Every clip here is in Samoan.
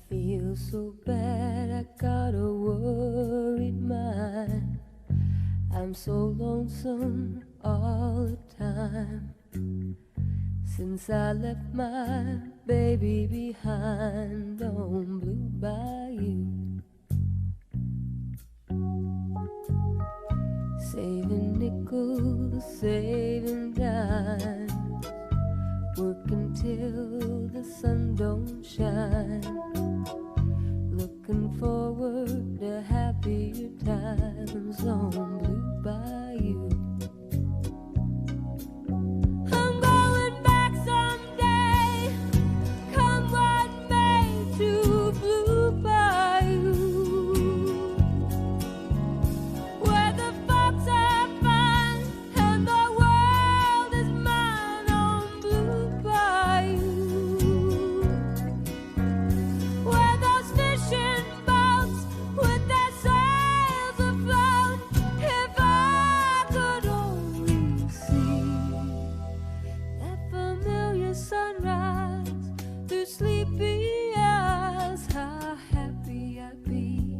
Feel so bad, I got a worried mind. I'm so lonesome all the time. Since I left my baby behind on Blue Bayou. Saving nickels, saving dimes, working till the sun don't shine. Looking forward to happier times on Blue Bayou. I'm going back someday, come what may, to Blue Bayou, where the folks are fine and the world is mine on Blue Bayou, where those fishing boats with their sails afloat. If I could only see that familiar sunrise through sleepy eyes, how happy I'd be.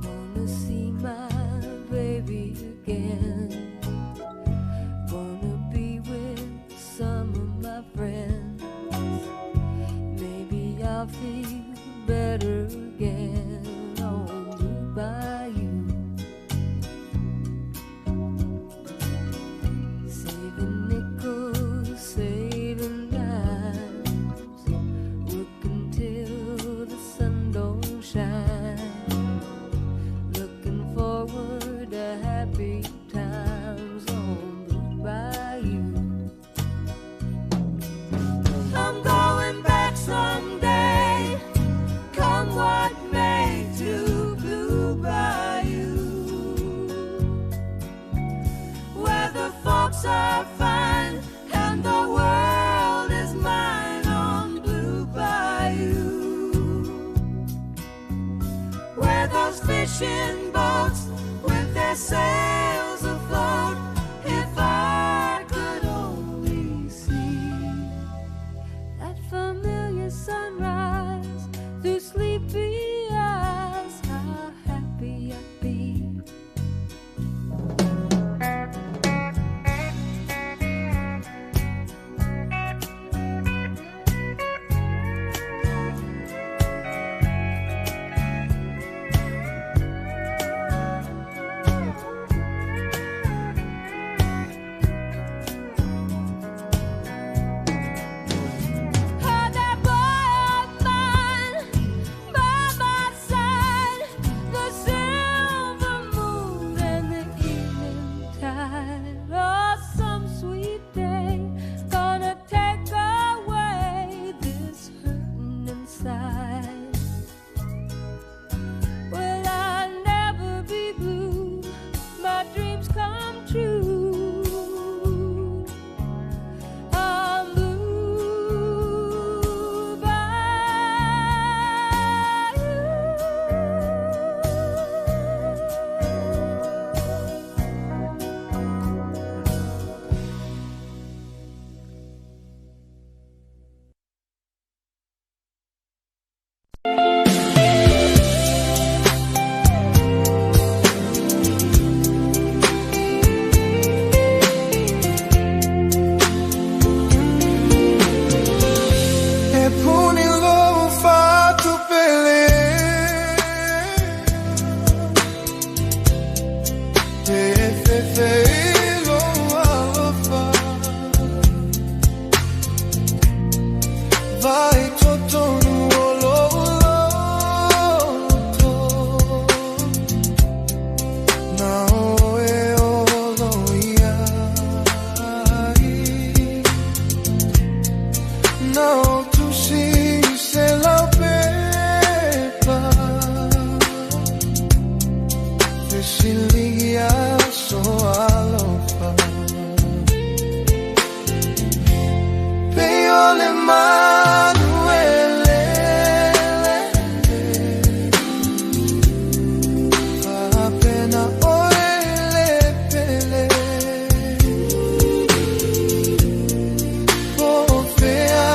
Wanna see my baby again. Wanna be with some of my friends. Maybe I'll feel better again on Blue Bayou. Saving nickels, saving dimes, working till the sun don't shine. Looking forward to happy times on Blue Bayou. I'm going back someday, come what may, to Blue Bayou, where the folks are fine and the world is mine on Blue Bayou, where those fishing boats with their sails afloat. If I could only see that familiar sunrise through sleepy eyes, how happy I'd be. Heard that boy of mine by my side, the silver moon and the evening tide. Oh, some sweet day gonna take away this hurting inside. Will I never be blue? My dreams come true. I'm blue bayou. E puni lou fatu pele E fefe i lou alofa Vai totonu o lou loto Na oe olo ia ai Na o tusi se lau pepa Fesiligia so alofa Pei o le manu e lele Faapena oe le pele Po o fea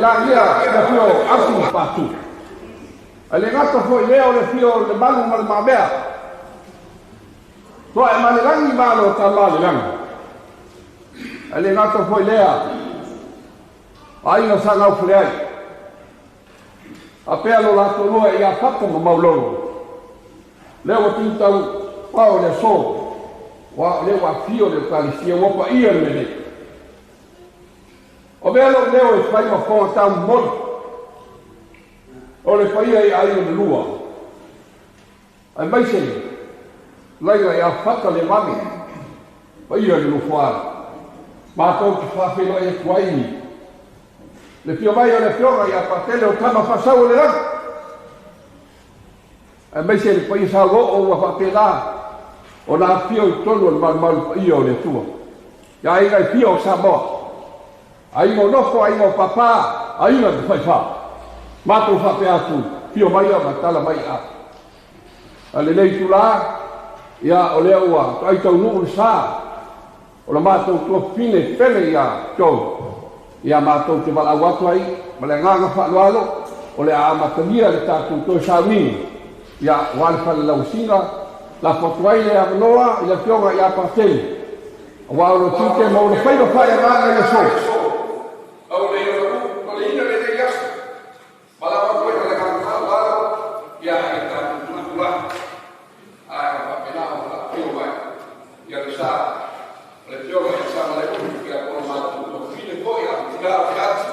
lagia le afio o Asi ma Patu. Ae le gata foi i lea o le afio o Lemalu ma Le Mamea, Toa e ma le lagi ma alo o tama le lagi. Ae le gata foi i lea, o aiga sa gaufuleai, faapea lo latou lua ia Fata ma Maulolo. Lea ua tu tau pao le aso, ua o lea ua afio le Ekalesia ua paia le mea nei. O mea lou leo e fai ma fofoga taumoli, o le paia i aiga na lua, aemaise laiga ia Fata le Vave, paia i le nofoa. Matou te faafeiloai atu ai le afio mai o le afioga ia Patele o Tama Faasau o le lagi, aemaise le paia sauoo ua faapena ona afio i totonu o le malumalu paia o le Atua. Ia aiga e fia o Samoa, aiga o nofo, aiga o papa, aiga o faifa. Matou faapea atu, fio mai ma tala mai a. A lelei tula, ia o lea ua toai taunuu le sa, o la matou tuafafine pele ia tou, ia matou te valaau atu ai, ma le agaga faaaloalo, o le a amatalia le tatou toe sauniga, ia aua le falelauasiga, lafo atu ai le avanoa i le afioga ia Patele, aua o lo tiute ma ona faiva faaleagaga i le aso. Au le ia u, o le ina lenei aso, valaau atu ai ma le agaga faaaloalo, ia i tatou tulatulai, ae faapena ona faafio mai ia le sa o le afioga ia Samalaeulu, ia po o le matou tuafafine foi a o tina o Feati,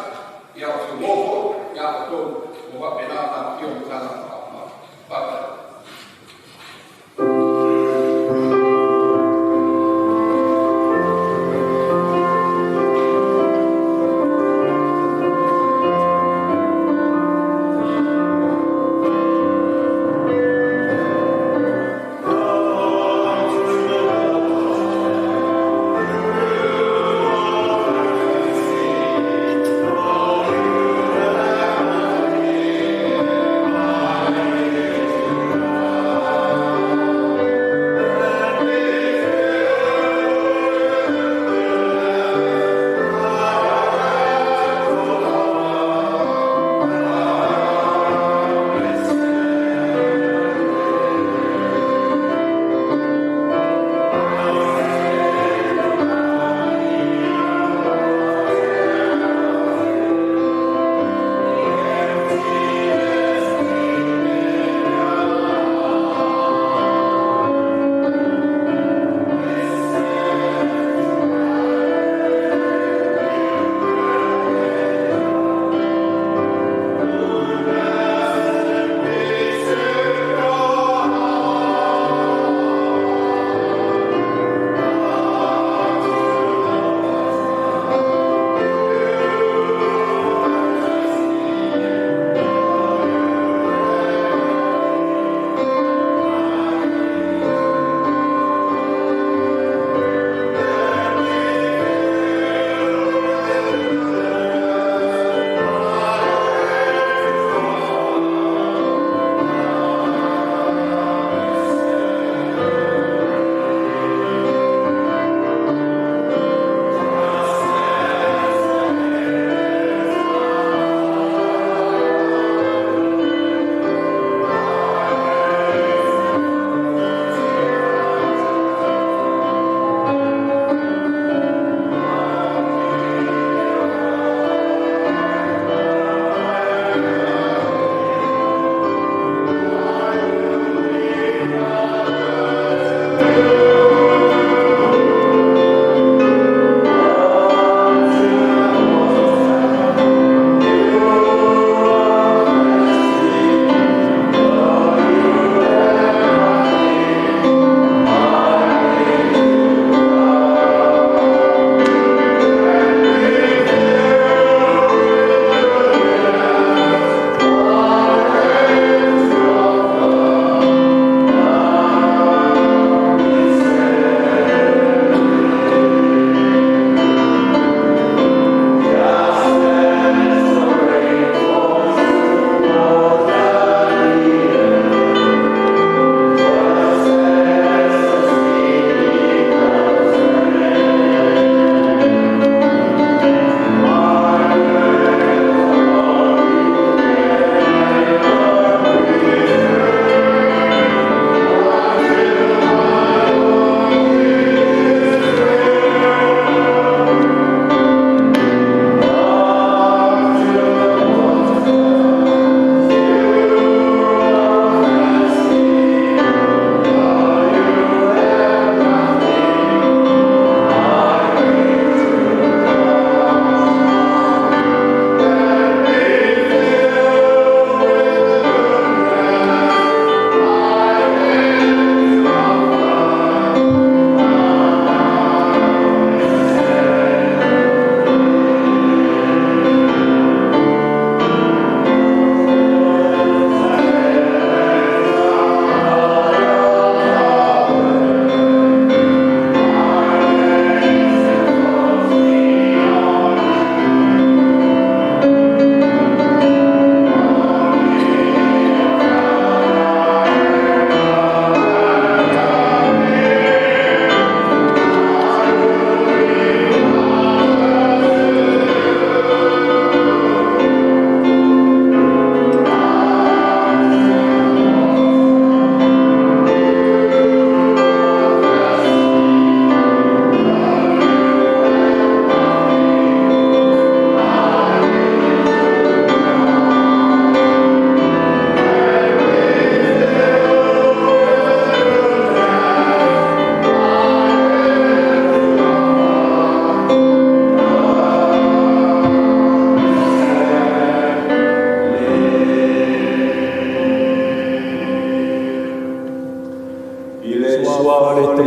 ia o se uo foi ia outou ua faapena ona afifio ma tala faafetai.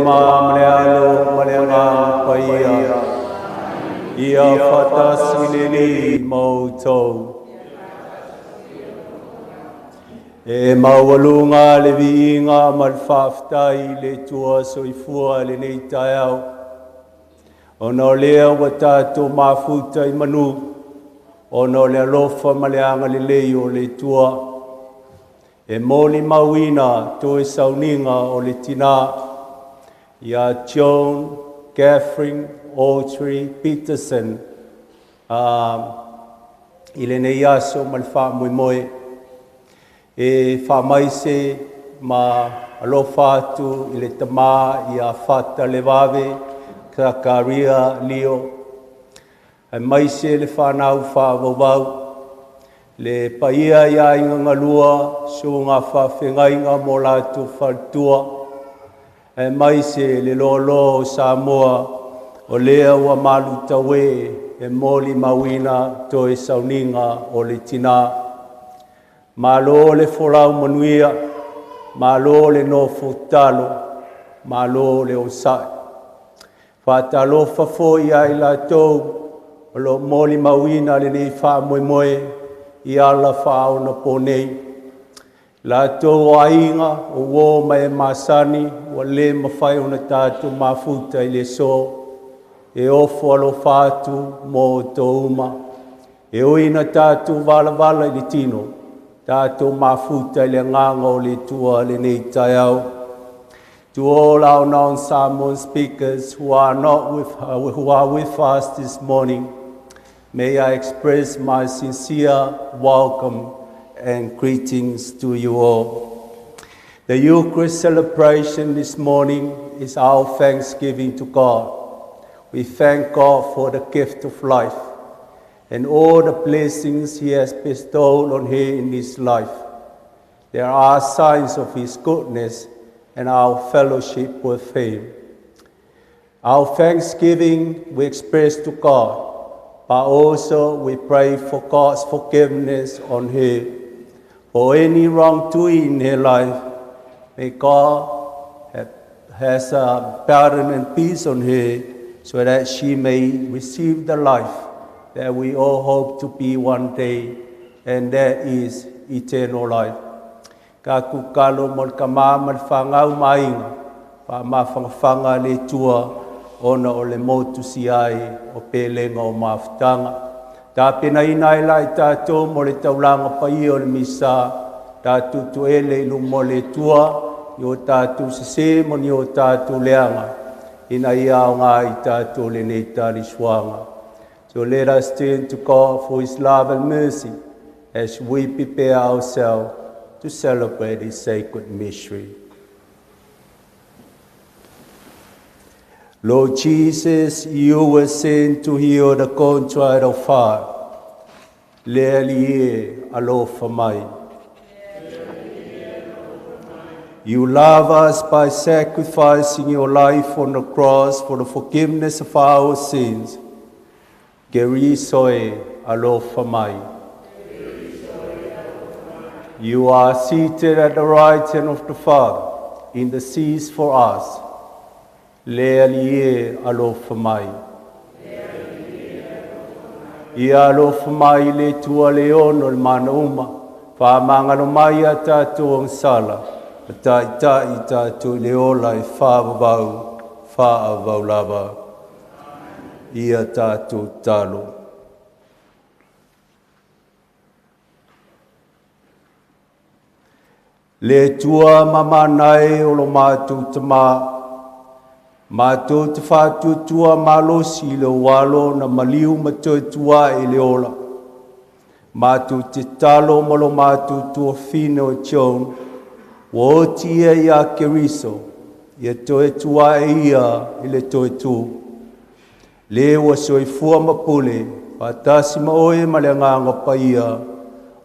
Tama ma le Alo ma le Agaga Paia, ia faatasi le Alii ma outou. E maualuga le viiga ma le faafetai i le Atua soifua i lenei taeao, ona o lea ua tatou mafuta i manu, ona o le alofa ma le agalelei o le Atua. E molimauina toe sauniga o le tina ia Joan Catherine Autry Peterson i lenei aso ma le faamoemoe. E faamaise ma alofa atu i le tama ia Fata Levave Sakaria Leo, aemaise le fanau faavauvau, le paia ia aiga galua, susuga faafeagaiga mo latou faletua, aemaise le loaloa o Samoa o lea ua malutaue e molimauina toe sauniga o le tina. Malo le folau manuia, malo le nofo tatalo, malo le onosai. Faatalofa foi ia i latou o lo o molimauina lenei faamoemoe i ala faaonaponei. Latou o aiga, o uo ma e masani, ua le mafai ona tatou mafuta i le aso, e ofo alofa atu mo outou uma. E ui ina tatou valavala i le tino, tatou mafuta i le agaga o le Atua lenei taeao. To all our non-Samoan speakers who are not with, who are with us this morning, may I express my sincere welcome and greetings to you all. The Eucharist celebration this morning is our thanksgiving to God. We thank God for the gift of life and all the blessings He has bestowed on her in this life. There are signs of His goodness and our fellowship with Him. Our thanksgiving we express to God, but also we pray for God's forgiveness on her. For any wrongdoing in her life, may God have, has a pardon and peace on her so that she may receive the life that we all hope to be one day, and that is eternal life. Ka kukalo mo le kama ma le whangau mainga, wha mawhangawhanga le tua, ona o le motu si ai o pelenga o mafutanga. Tapenaina ai la i tatou mo le taulaga paia o le misa, tatou toele i luma o le Atua, i o tatou sesē ma ni o tatou leaga, ina ia aoga i tatou lenei talisoaga. So let us turn to God for His love and mercy as we prepare ourselves to celebrate His sacred mystery. Lord Jesus, you were sent to heal the contrite of heart. Le Alii e, alofa mai. You love us by sacrificing your life on the cross for the forgiveness of our sins. Keriso e, alofa mai. You are seated at the right hand of the Father, intercedes for us. Le Alii e, alofa mai. Ia alofa mai le Atua le ono le mana uma, faamagalo mai ia tatou agasala, ma taitai i tatou i le ola e faavavau, faavavau lava. Ia tatou tatalo. Le Atua mamana e o lo matou Tamā, matou te faatuatua malosi i le alo na maliu ma toe tuae i le ola. Matou te tatalo ma lo matou tuafafine o Joan, ua oti ia ia Keriso, ia toe tuae ia i le toe tu. Le ua soifua ma pule, faatasi ma oe ma le Agaga Paia,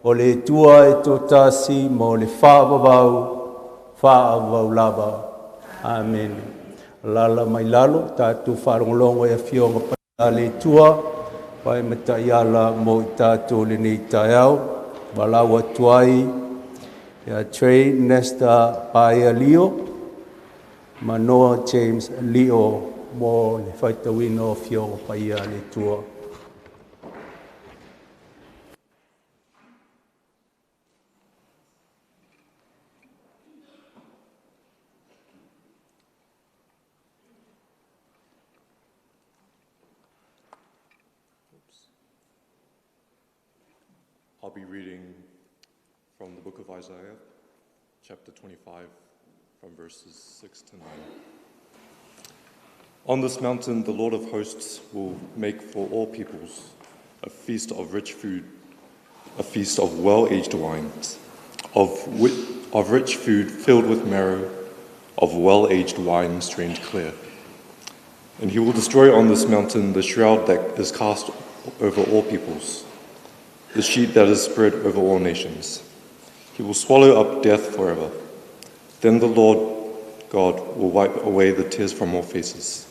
o le Atua e toatasi mo le faavavau, faavavau lava. Amene. Alaala mai lalo, tatou faalogologo i afioga paia a le Atua, fai ma taiala mo i tatou lenei taeao. Valaau atu ai ia Trey Nesta Paea Leo. Ma Noah James Leo mo le faitauina o Afioga Paia a le Atua. I'll be reading from the book of Isaiah, chapter 25, from verses 6 to 9. On this mountain, the Lord of hosts will make for all peoples a feast of rich food, a feast of well-aged wines, of rich food filled with marrow, of well-aged wine strained clear. And he will destroy on this mountain the shroud that is cast over all peoples, the sheet that is spread over all nations. He will swallow up death forever. Then the Lord God will wipe away the tears from all faces,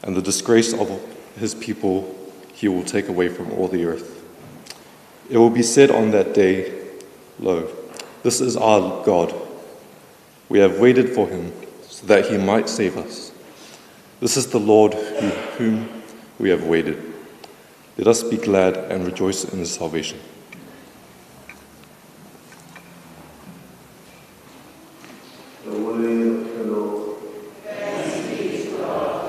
and the disgrace of his people he will take away from all the earth. It will be said on that day, Lo, this is our God. We have waited for him so that he might save us. This is the Lord whom we have waited. Let us be glad and rejoice in his salvation. The word of the Lord. Thanks be to God.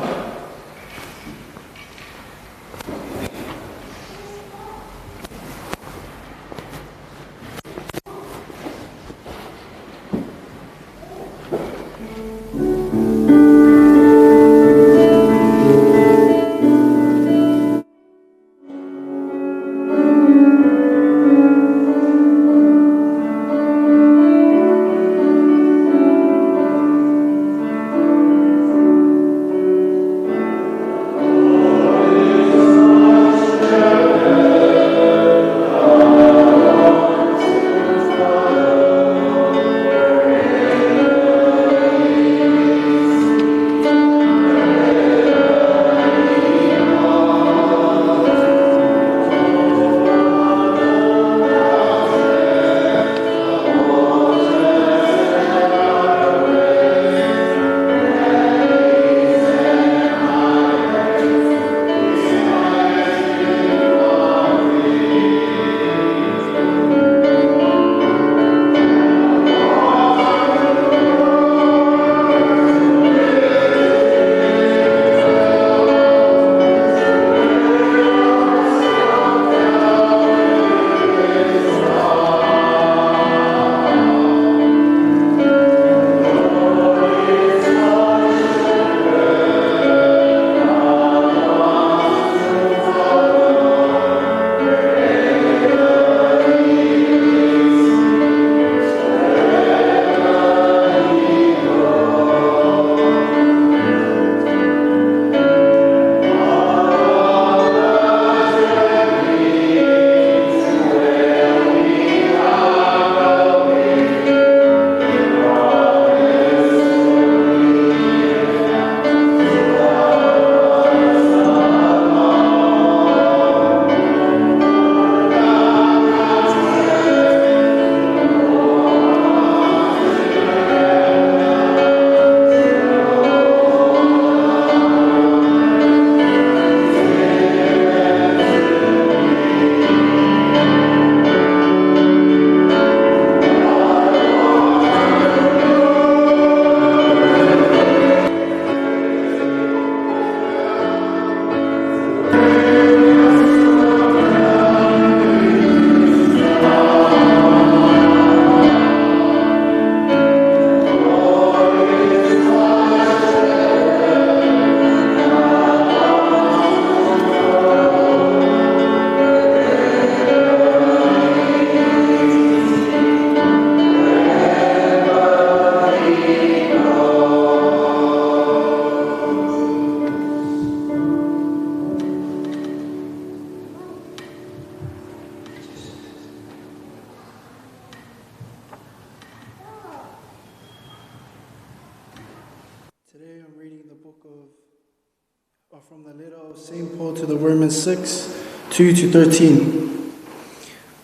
Today I'm reading the book of, from the letter of St. Paul to the Romans 6, 2 to 13.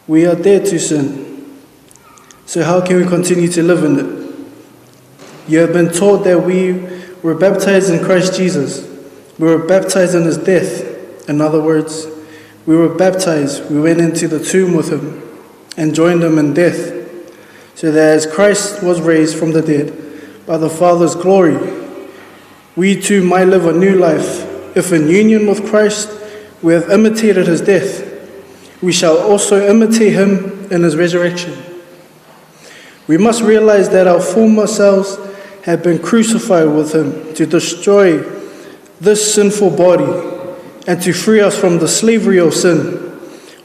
We are dead to sin, so how can we continue to live in it? You have been taught that we were baptized in Christ Jesus, we were baptized in his death. In other words, we were baptized, we went into the tomb with him and joined him in death, so that as Christ was raised from the dead by the Father's glory, we too might live a new life. If in union with Christ we have imitated his death, we shall also imitate him in his resurrection. We must realize that our former selves have been crucified with him to destroy this sinful body and to free us from the slavery of sin.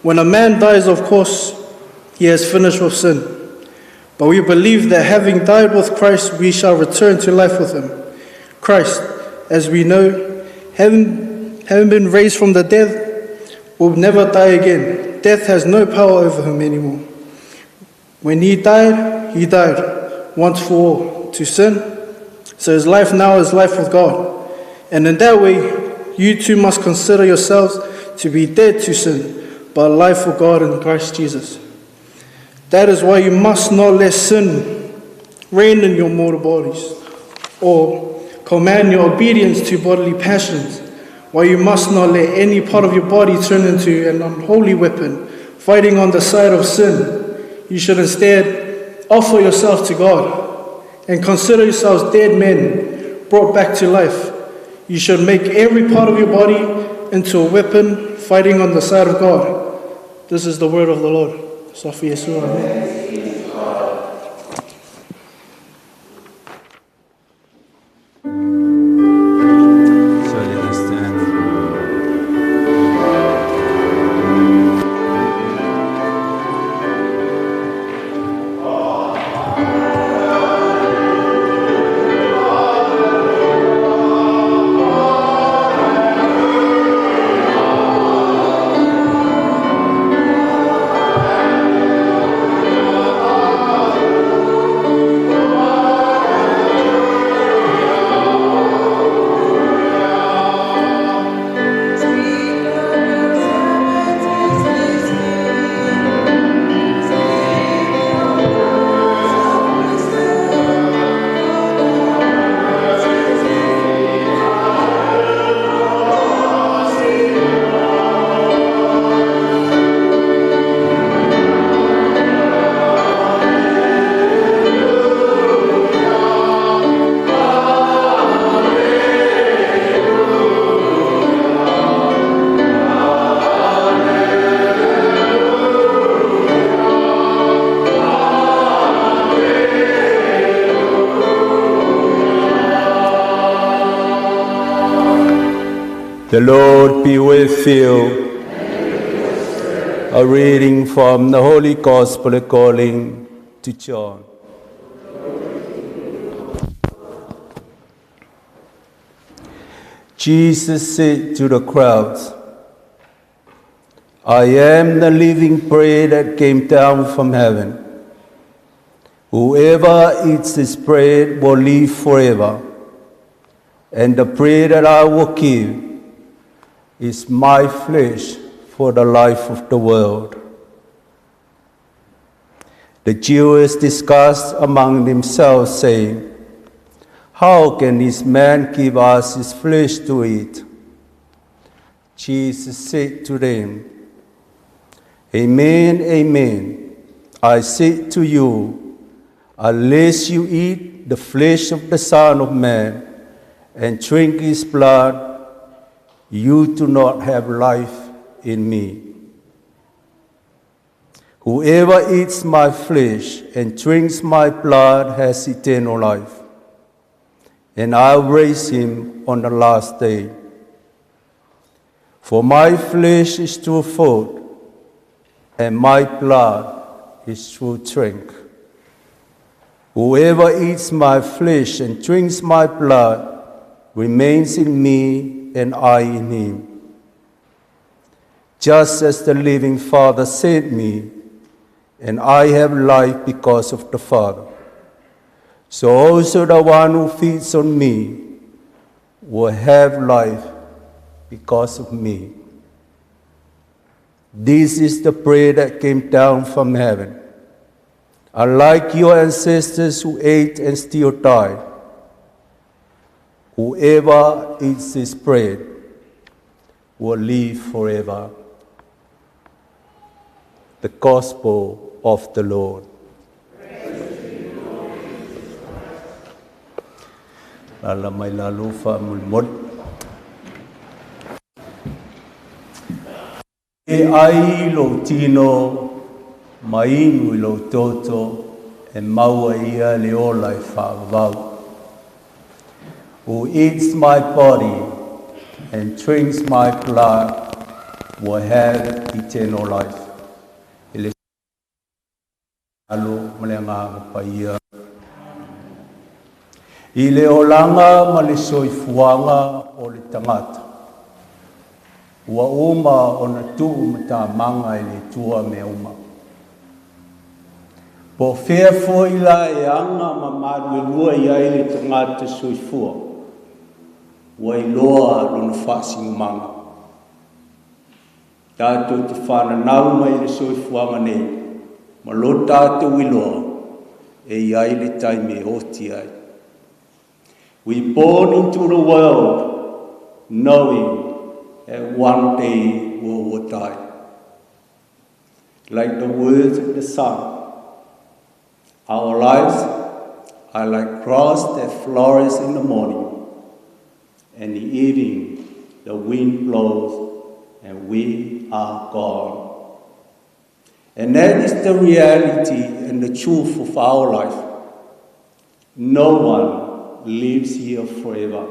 When a man dies, of course, he has finished with sin. But we believe that having died with Christ, we shall return to life with him. Christ, as we know, having been raised from the dead, will never die again. Death has no power over him anymore. When he died once for all to sin. So his life now is life with God. And in that way, you too must consider yourselves to be dead to sin, but alive for God in Christ Jesus. That is why you must not let sin reign in your mortal bodies, or command your obedience to bodily passions. Why you must not let any part of your body turn into an unholy weapon, fighting on the side of sin. You should instead offer yourself to God and consider yourselves dead men brought back to life. You should make every part of your body into a weapon fighting on the side of God. This is the word of the Lord. Sophie Yeshua. Amen. So let us stand. The Lord be with you. A reading from the Holy Gospel according to John. Jesus said to the crowds, I am the living bread that came down from heaven. Whoever eats this bread will live forever, and the bread that I will give is my flesh for the life of the world. The Jews discussed among themselves, saying, How can this man give us his flesh to eat? Jesus said to them, Amen, amen, I say to you, unless you eat the flesh of the Son of Man and drink his blood, you do not have life in me. Whoever eats my flesh and drinks my blood has eternal life, and I'll raise him on the last day. For my flesh is true food, and my blood is true drink. Whoever eats my flesh and drinks my blood remains in me, and I in him. Just as the living Father sent me, and I have life because of the Father, so also the one who feeds on me will have life because of me. This is the bread that came down from heaven. Unlike your ancestors who ate and still died. Whoever eats this bread will live forever. The Gospel of the Lord. Lala mai lalo faamolemole. E ai lou tino ma inu i lou toto e maua ia le ola e faavavau. Who eats my body and drinks my blood will have eternal life. I le alo ma le agaga paia. I le olaga ma le soifuaga o le tagata, ua uma ona tuu matamaga e le Atua mea uma. Po o fea foi la e aga ma maluelue i ai le tagata soifua, ua iloa lona faasinomaga. Tatou te fananau mai le soifuaga nei, ma lo tatou iloa, e i ai le taimi e oti ai. We born into the world knowing that one day we will die. Like the words of the song, our lives are like grass that flourishes in the morning, and in the evening the wind blows and we are gone. And that is the reality and the truth of our life. No one lives here forever.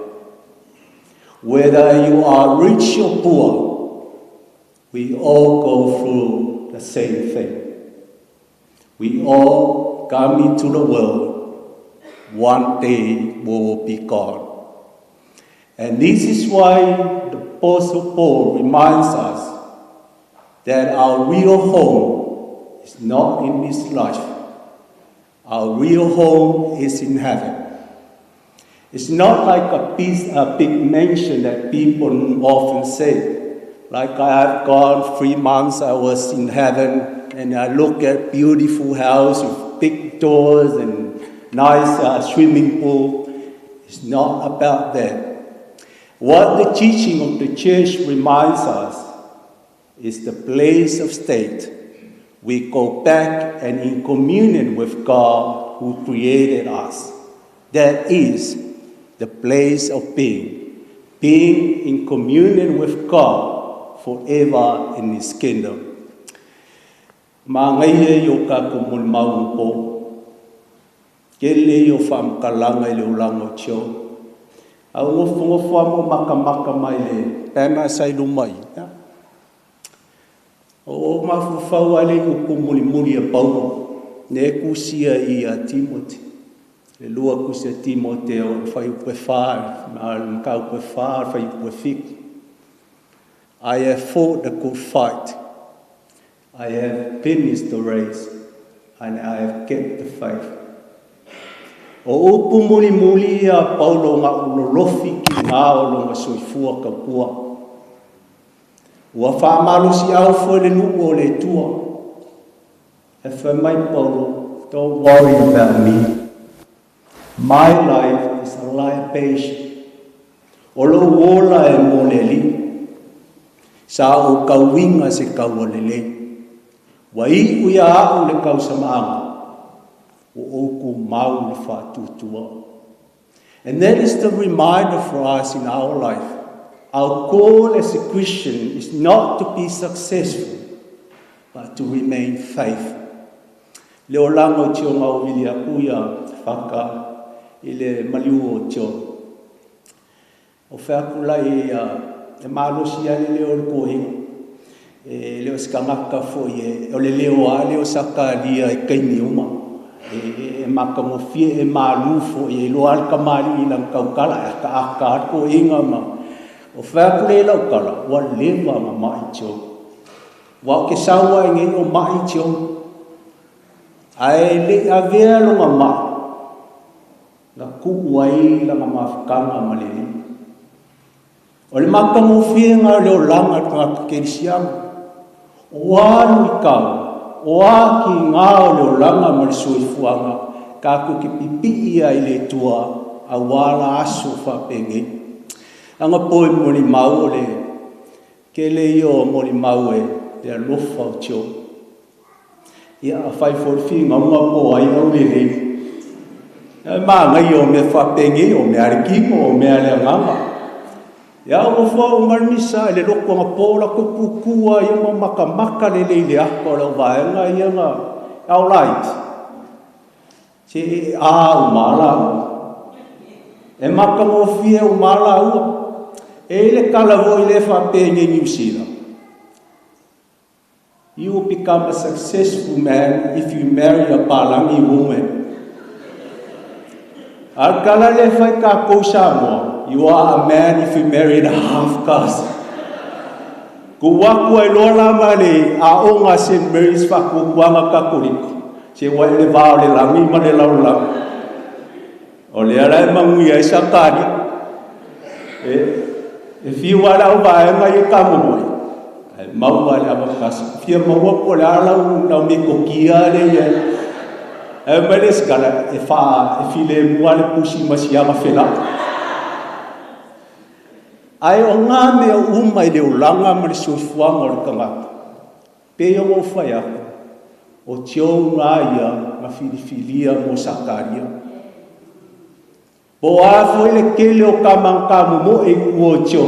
Whether you are rich or poor, we all go through the same thing. We all come into the world. One day we will be gone. And this is why the Apostle Paul reminds us that our real home is not in this life. Our real home is in heaven. It's not like a big mansion that people often say. Like I have gone 3 months, I was in heaven, and I look at beautiful house with big doors and nice swimming pool. It's not about that. What the teaching of the church reminds us is the place of state. We go back and in communion with God who created us. That is the place of being, being in communion with God forever in His kingdom. Maangaia i o kako mo le mau po. Kele i o whaamakalanga i le ulaga o tio. Au ngofo amo makamaka mai le pena sai lumai. O mafufau ale upu mulimuli a Paulo. Ne kusia i a Timoti. Le lua kusia Timote o whai upe wha, ma upe wha, whai upe fiku. I have fought the good fight. I have finished the race, and I have kept the faith. O upu mulimuli a Paulo ngā ulolofi ki ngā o longa soifua kapua. Ua whaamalosi au fo le nuu o le tua. E whai mai Paulo, don't worry about me. My life is a libation. O lo wola e mo le li. Sa o kauinga se kaualele. Wa i uia au le kausamaanga. O oku mau le whaatutua. And that is the reminder for us in our life. Our goal as a Christian is not to be successful, but to remain faithful. Le olaga o tio ngau vili aku ia whaka i le maliu o tio. O whaku lai e malosi ale leo le kohinga. E leo skangaka fo e o le leo a leo saka lia e kaini uma. E makamofie e malufo e loa al kamali i lang kaukala e ka aka kohinga ma. O whaku le lau kala, wa lewa nga mai tio. Wa ke sawa e ngei o mai tio. Ai le avea longa mai. La kuku ai langa mafukanga malele. O le makamofie ngā leo langa ngā kerisiama. O alu i kau, o a ki ngā o leo langa ma le soifuaga, ka ku ki pipi ia i le tua, Auā la aso faapenei. Aga po e molimau o le tele ia o molimau e le alofa o Tio. Ia afai foi le finauga po o ai aulelei. E manaia o mea faapenei, o mea a le tino, o mea a le agaga. Ia ua fua uma le misa i le lotu anapō latou tutu lava ia ma matamata lelei i le ata o le auvaega ia na aolaiti. Se e a uma lava laua. E matagofie uma lava laua. E i ai le tala foi lea e faapea i inei i Niu Sila, "You will become a successful man if you marry a Palangi woman." A o le tala lea e fai tatou i Samoa, "You are a man if you marry a half caste." Tuu atu ai loa la ma le aoga a St. Mary's faatuatuaga Katoliko, se ua e le va o le lagi ma le lalolagi. O lea la e manuia ai Sakaria. E fiu lava le auvaega ia tamomoe, ae maua le avatasi. Fia maua po o le a lau metotia lea e i ai. Ae mai le isi tala, e filemu lava le pusi ma siaga felaa. Ae o ngā mea uma i le olaga ma le soifuaga o le tagata, pei ona ou fai atu, o Tio ngā ia na filifilia mo Sakaria. Po o a foi le tele o tama na tamomoe i tua o Tio,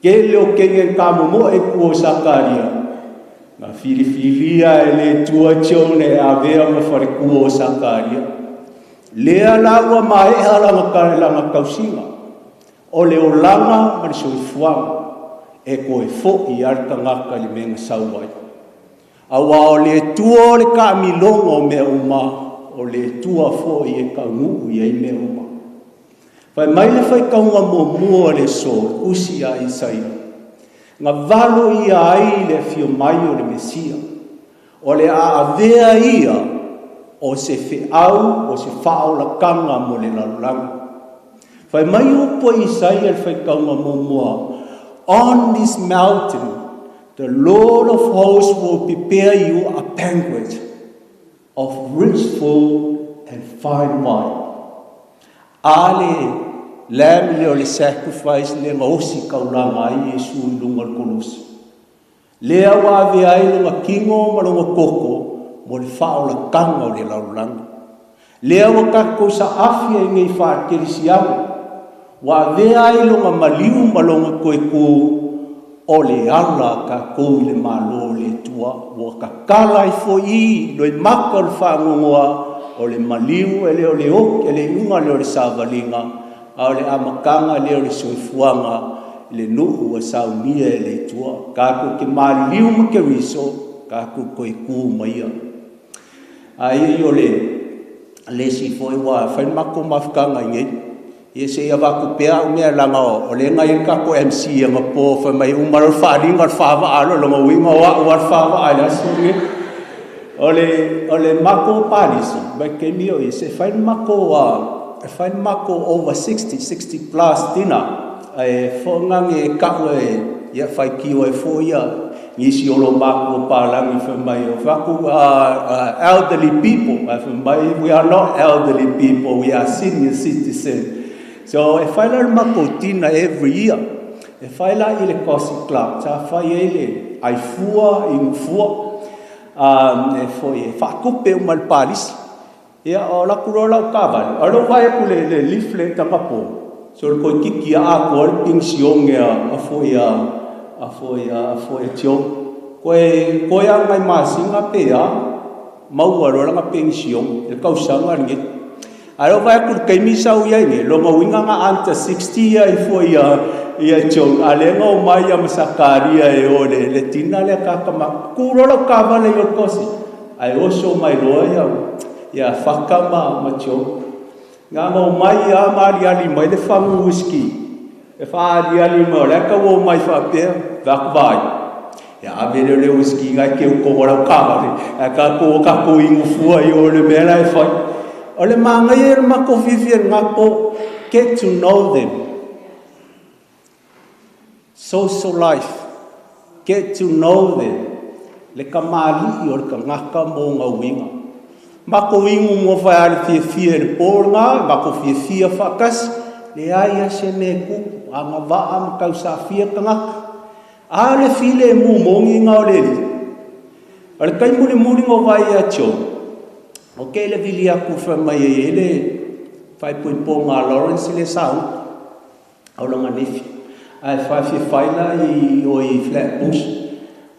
tele o teine na tamomoe i tua o Sakaria, na filifilia e le Atua Tio ina ia avea ma faletua o Sakaria. Lea la ua maea lana tausiga, o le olaga ma le soifuaga, e toe fo'i lava le tagata i le mea na sau ai. Auā o le Atua o le taamiloga o mea uma, o le Atua foi e taunuu i ai mea uma. Fai mai le faitauga muamua o le aso, tusi a Isaia, na valo ia ai le afio mai o le Mesia, o le a avea ia o se feau o se faaolataga mo le lalolagi. Fai mai upu a Isaia i le faitauga muamua, "On this mountain the Lord of hosts will prepare you a banquet of rich food and fine wine." A le lamb lea o le sacrifice lea na osi taulaga ai Iesu i luga o le kolosi. Lea ua avea ai lona tino ma lona toto mo le faaolataga o le lalolagi. Lea ua tatou saafi ai nei faakerisiano, ua avea ai lona maliu ma lona toe kū o le ala tatou i le Malo o le Atua. Ua tatala ai foi i loimata o le faanoanoa o le maliu e le o le oki, e le iuga lea o le savaliga, a o le amataga lea o le soifuaga i le nuu ua saunia e le Atua. Tatou te maliliu ma Keriso, tatou toe kū ma ia. Ai o le isi foi ua fai le matou mafutaga i nei, ia se i avatu pea au mea leaga o lea na i ai le tatou MC anapo fai mai uma loa le faaaliga o le faavaa loa, lona uiga o au lava le faavaa i le aso lenei. O le matou palisi vaitaimi o ia, se fai le matou e fai le matou over 60, 60 plus dinner ae fo'ogage e ta'u e ia faitio ai foi ia nisi o lo matua palagi fai mai o faku elderly people. Ae fai mai, "We are not elderly people, we are senior citizen." So e fai la le matou dinner every year, e fai la i le Cosy Club, sa fai ai le aifua inufua e foi e faatupe uma le palisi. Ia o laku loa lau kavale, o lou vaai atu le leaflet tagapo, so le toeititi a atoa le penisione a foi a foi a foi a tio. Koe a ngai masina pe a maua loa lana penisione le tausaga lenei. Ae lou vaai atu i le taimi sau i ai nei, lona uiga na under 60 ia i foi ia Joe, a lea na omai ia ma Sakaria e o le dinner lea kaka ma ku loa lau kavale i o le kosi. Ae oso mai loa ia Faka ma Joe. Nga na omai a ma aliali mai le fagu whisky. E faaliali mai o le aka ua omai faapea, vaku vai. Ia ave lea o le whisky ngai ke uko o lau kavale. Ae kako ingu fua i o le mea la e fai. O le manaia e le mako fiafia ngapo, get to know them. Social life, get to know them. Le kamali'i o le tagata mo ngauiga. Makou igu mo fai ale fiafia i le po lena, makou fiafia faatasi, leai a se mea e tupu, agavaa ma tausafia tagata. A le filemu moni na o le Alii. O le taimi mulimuli na ou vaai ia John, o ke le vili atu fai mai ai e le faaipoipoga a Lawrence le sa uta, o lona nefi. Ae faafia la i o i Flatbush.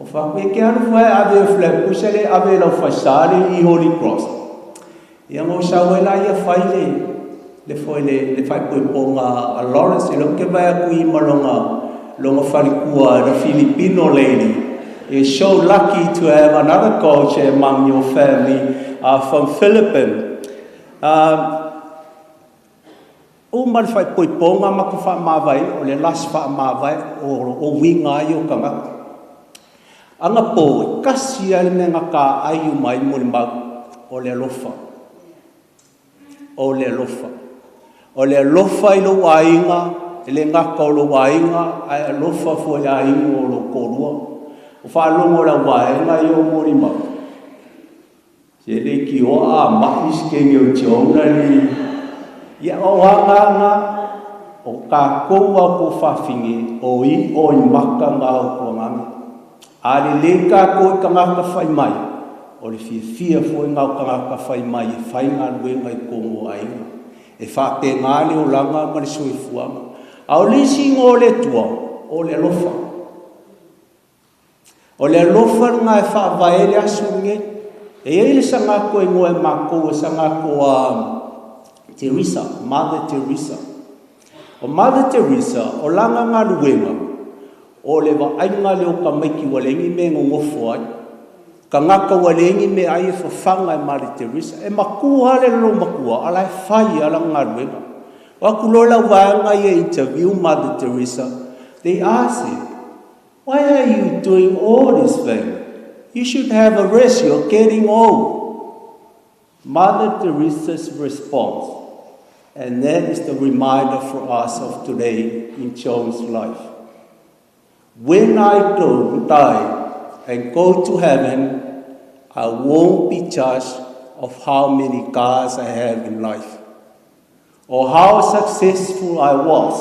O faaku e ke alu fai ave o Flatbush le ave lau faisa le i Holy Cross. Ia mo sa wai la ia fai le foi le faaipoipoga a Lawrence lo ke vai aku i malonga longa falikua, the Filipino lady. Is so lucky to have another coach among your family from Philippines. Uma le faaipoipoga ma ko faamavae o le lasi faamavae o uiga ai o tagata. Aga po e kasi a le mea na taai uma ai molimau o le alofa. O le alofa. O le alofa i lou aiga, e le gata o lou aiga, ae alofa foi aiga o lou toalua. O faalogo lau vaega i o molimau. Se le ki o a mai se ke o tiona ni. Ia o aga o kākou au ko whawhingi o i o i maka ngā o kuanganga. A le le kākou i kangaka whai mai, o le fiafia foi ngā o kangaka whai mai e whai ngā luenga i kongo aiga. E whape ngā le olanga ma le soifuanga. A o le isi ngō le tua, o le alofa. O le alofa ngā e whaavae le aso nge. E ei le sangako e ngoe mākou e sangako a Teresa, Mother Teresa. O Mother Teresa, o langa ngā luenga, o le vaaiga le o ka maiki ua leai ni mea e gogofo ai. Tagata ua leai ni mea ai e fafaga e Mother Teresa. E matua le lolo matua, ala e fai ala galuega. O aku loa lau vaega ia interview Mother Teresa, they asked him, "Why are you doing all this thing? You should have a rest, you're getting old." Mother Teresa's response, and that is the reminder for us of today in John's life: "When I do die and go to heaven, I won't be judged of how many cars I have in life, or how successful I was,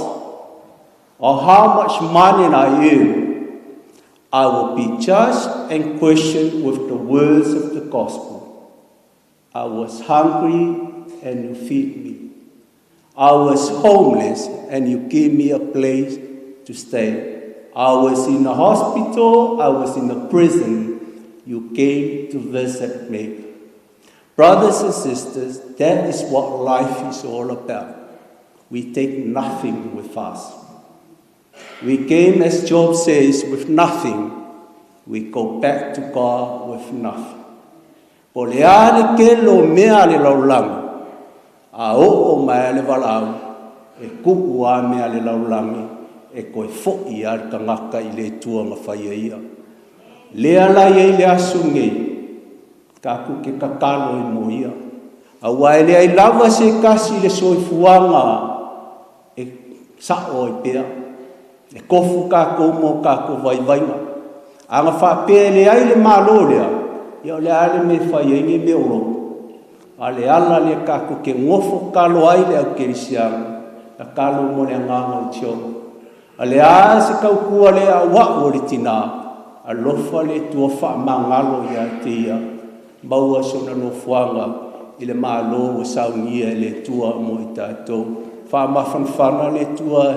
or how much money I earn. I will be judged and questioned with the words of the gospel. I was hungry and you feed me. I was homeless and you gave me a place to stay. I was in the hospital, I was in the prison, you came to visit me." Brothers and sisters, that is what life is all about. We take nothing with us. We came, as Job says, with nothing. We go back to God with nothing. Po le a le ke lo mea le lalolagi, a oo mai le valaau, e kuku a mea le lalolagi, e koe fo'i a le tagata i le Atua na faia ia. Lea la iai le aso nei, tatou ke tatalo i mo ia. Aua e leai lava se tasi le soifuaga e sa'o ai pea. E kofu kākou mo kākou vaivaiga. Aga faapea e leai le Malo lea, ia o le a le mea fai ai nei mea o loto. A le ala le kākou ke gofo kalo ai le au kerisiano, tatalo mo le agaga o Tiono. A le a se tautua le aua'u o le tinā, alofa le Atua faamagalo ia te ia, maua sona nofoaga i le Malo ua saunia e le Atua mo i tatou. Faamafanafana le Atua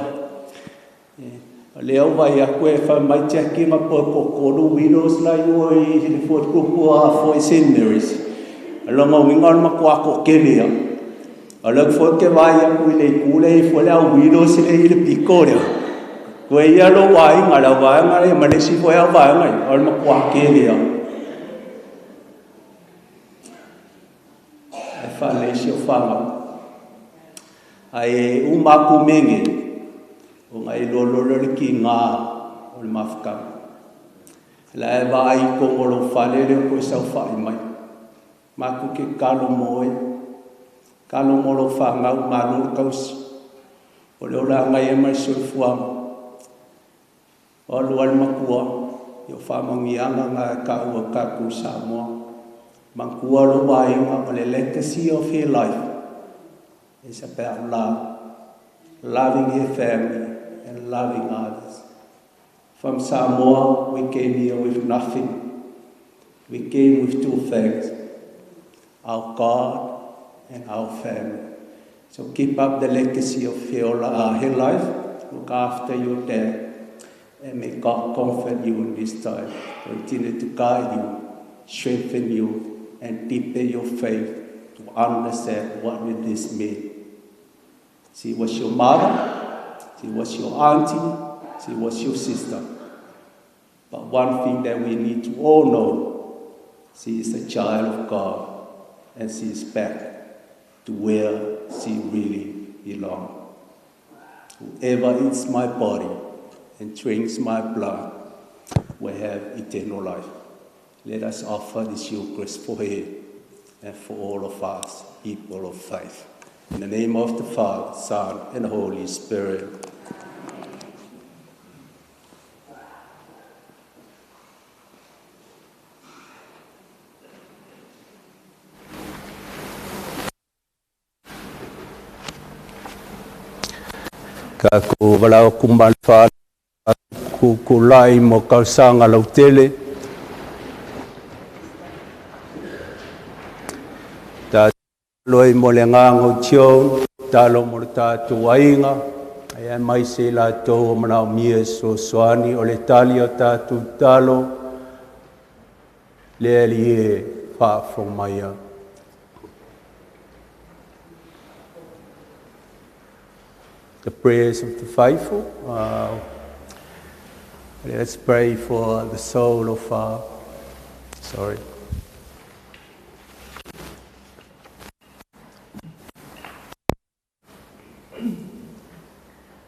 lea ua vai aku e fai mai Jackie ma po ko widows la i o i le fo kuku a fo i St. Mary's. Longa uiga o le matua toatele ia. O le foi ke vai aku i le kule i fo le au widows le i le piko lea. Koe ia lo aiga la vaega le ma le isi foi au vaega o le matua tele ia. Ai faaleisi o fanau. Ai uma aku menge o ngai lolo le ki ngā o le mafutaga. La e vai kongo lo fale le ko sau fai mai. Maku ke kalo moe. Kalo mo lo whangau malo kausi. O le ora ngai e mai soifuaga. O alu al makua. I o whamangianga ngā ka ua kākou Samoa. Manatua lou aiga o le legacy of her life is about love, loving her family and loving others. From Samoa, we came here with nothing. We came with two things, our God and our family. So keep up the legacy of her life. Look after your dad. And may God comfort you in this time. Continue to guide you, strengthen you, and deepen your faith to understand what will this mean. She was your mother, she was your auntie, she was your sister. But one thing that we need to all know, she is a child of God, and she is back to where she really belongs. Whoever eats my body and drinks my blood will have eternal life. Let us offer this Eucharist for her and for all of us, people of faith. In the name of the Father, Son, and Holy Spirit. Ka ku walau kumbal fa ku kulai mo kausanga lautele. Ta loi mo le nganga o tio, talo mo le tātou aiga, ai mai se la tau o manao mia so soani o le tali o tātou talo, le ali e whaafo mai. The prayers of the faithful. Let's pray for the soul of our, sorry.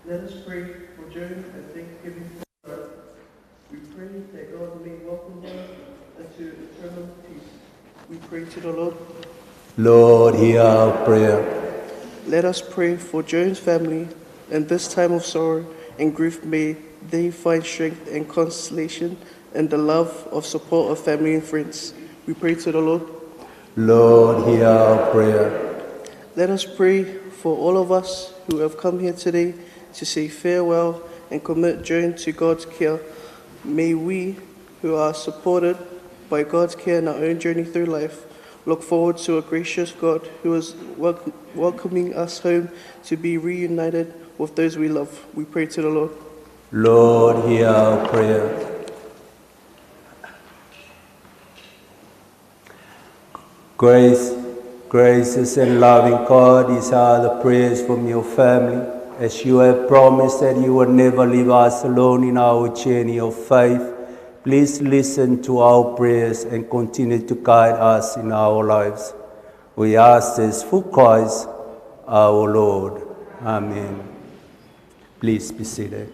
Let us pray for Joan and thanksgiving for her. We pray that God may welcome her into eternal peace. We pray to the Lord. Lord, hear our prayer. Let us pray for Joan's family. In this time of sorrow and grief, may they find strength and consolation in the love of support of family and friends. We pray to the Lord. Lord, hear our prayer. Let us pray for all of us who have come here today to say farewell and commit Joan to God's care. May we, who are supported by God's care in our own journey through life, look forward to a gracious God who is welcoming us home to be reunited with those we love. We pray to the Lord. Lord, hear our prayer. Grace, gracious and loving God, these are the prayers from your family. As you have promised that you will never leave us alone in our journey of faith, please listen to our prayers and continue to guide us in our lives. We ask this through Christ our Lord. Amen. Please be seated.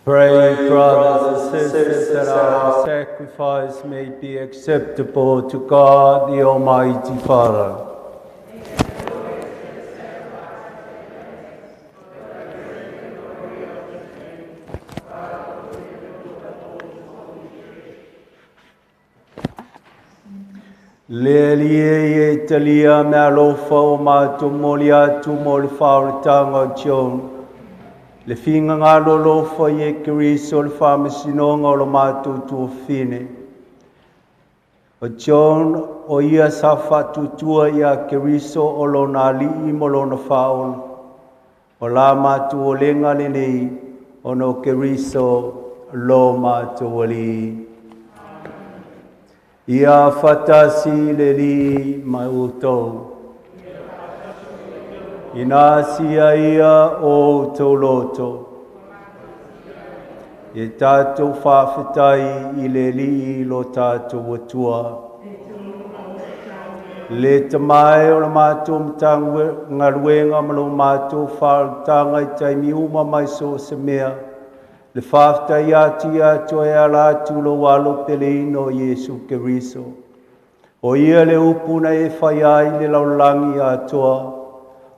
Pray, brothers and sisters, that our sacrifice may be acceptable to God, the Almighty Father. Le alie e talia me alofa o mātou moli atu mo le whaoratanga o John. Le finga ngā lolofa i e Keriso le whaamasinonga o lo mātou tuafine. O John o ia sa whatutua i a Keriso o lona alii mo lona whaola. O la mātou o lenga le nei, o no Keriso lo mātou alii. Ia fatasi le li mai outou. Ina sia ia o tau loto. E tātou whawhetai i le li lo tātou atua. Le tamai o la mātou mtangu ngaluenga ma lo mātou whautanga i taimi uma mai so se mea. Le whawhetai atu ia atu e ala atu lo walo peleino Yesu Keriso. O ia le upuna e whai ai le laulangi atoa.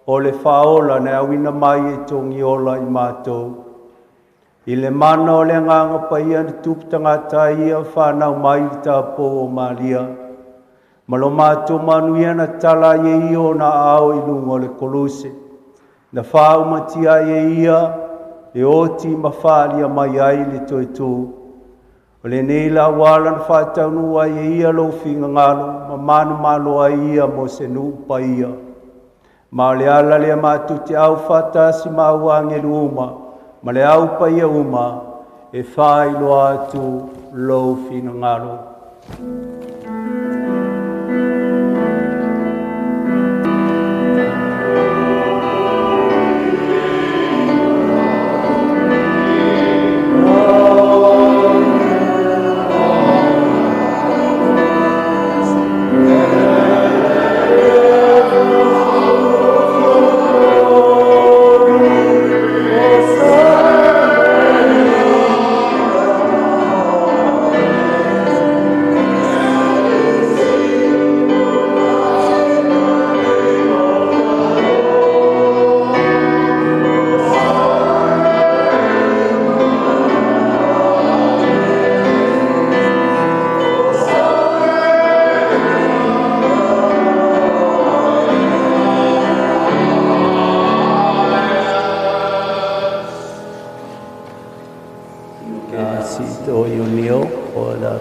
O le whaola na awina mai e tongi ola i mātou. I le mana o le nganga paia ni tuputangata ia whanau mai i tāpō o Maria. Ma lo mātou manuia na tala e ia o na ao i lunga o le koluse. Na whaumatia e ia e oti ma whaalia mai ai le toi tū. O le nei la wala na whātaunu ai e ia lo whinga ngalo, ma manu malo ai ia mo se nupa ia. Ma le ala le mātou te au whatasi ma au angelu uma, ma le au paia uma, e whailoa atu lo whinga ngalo.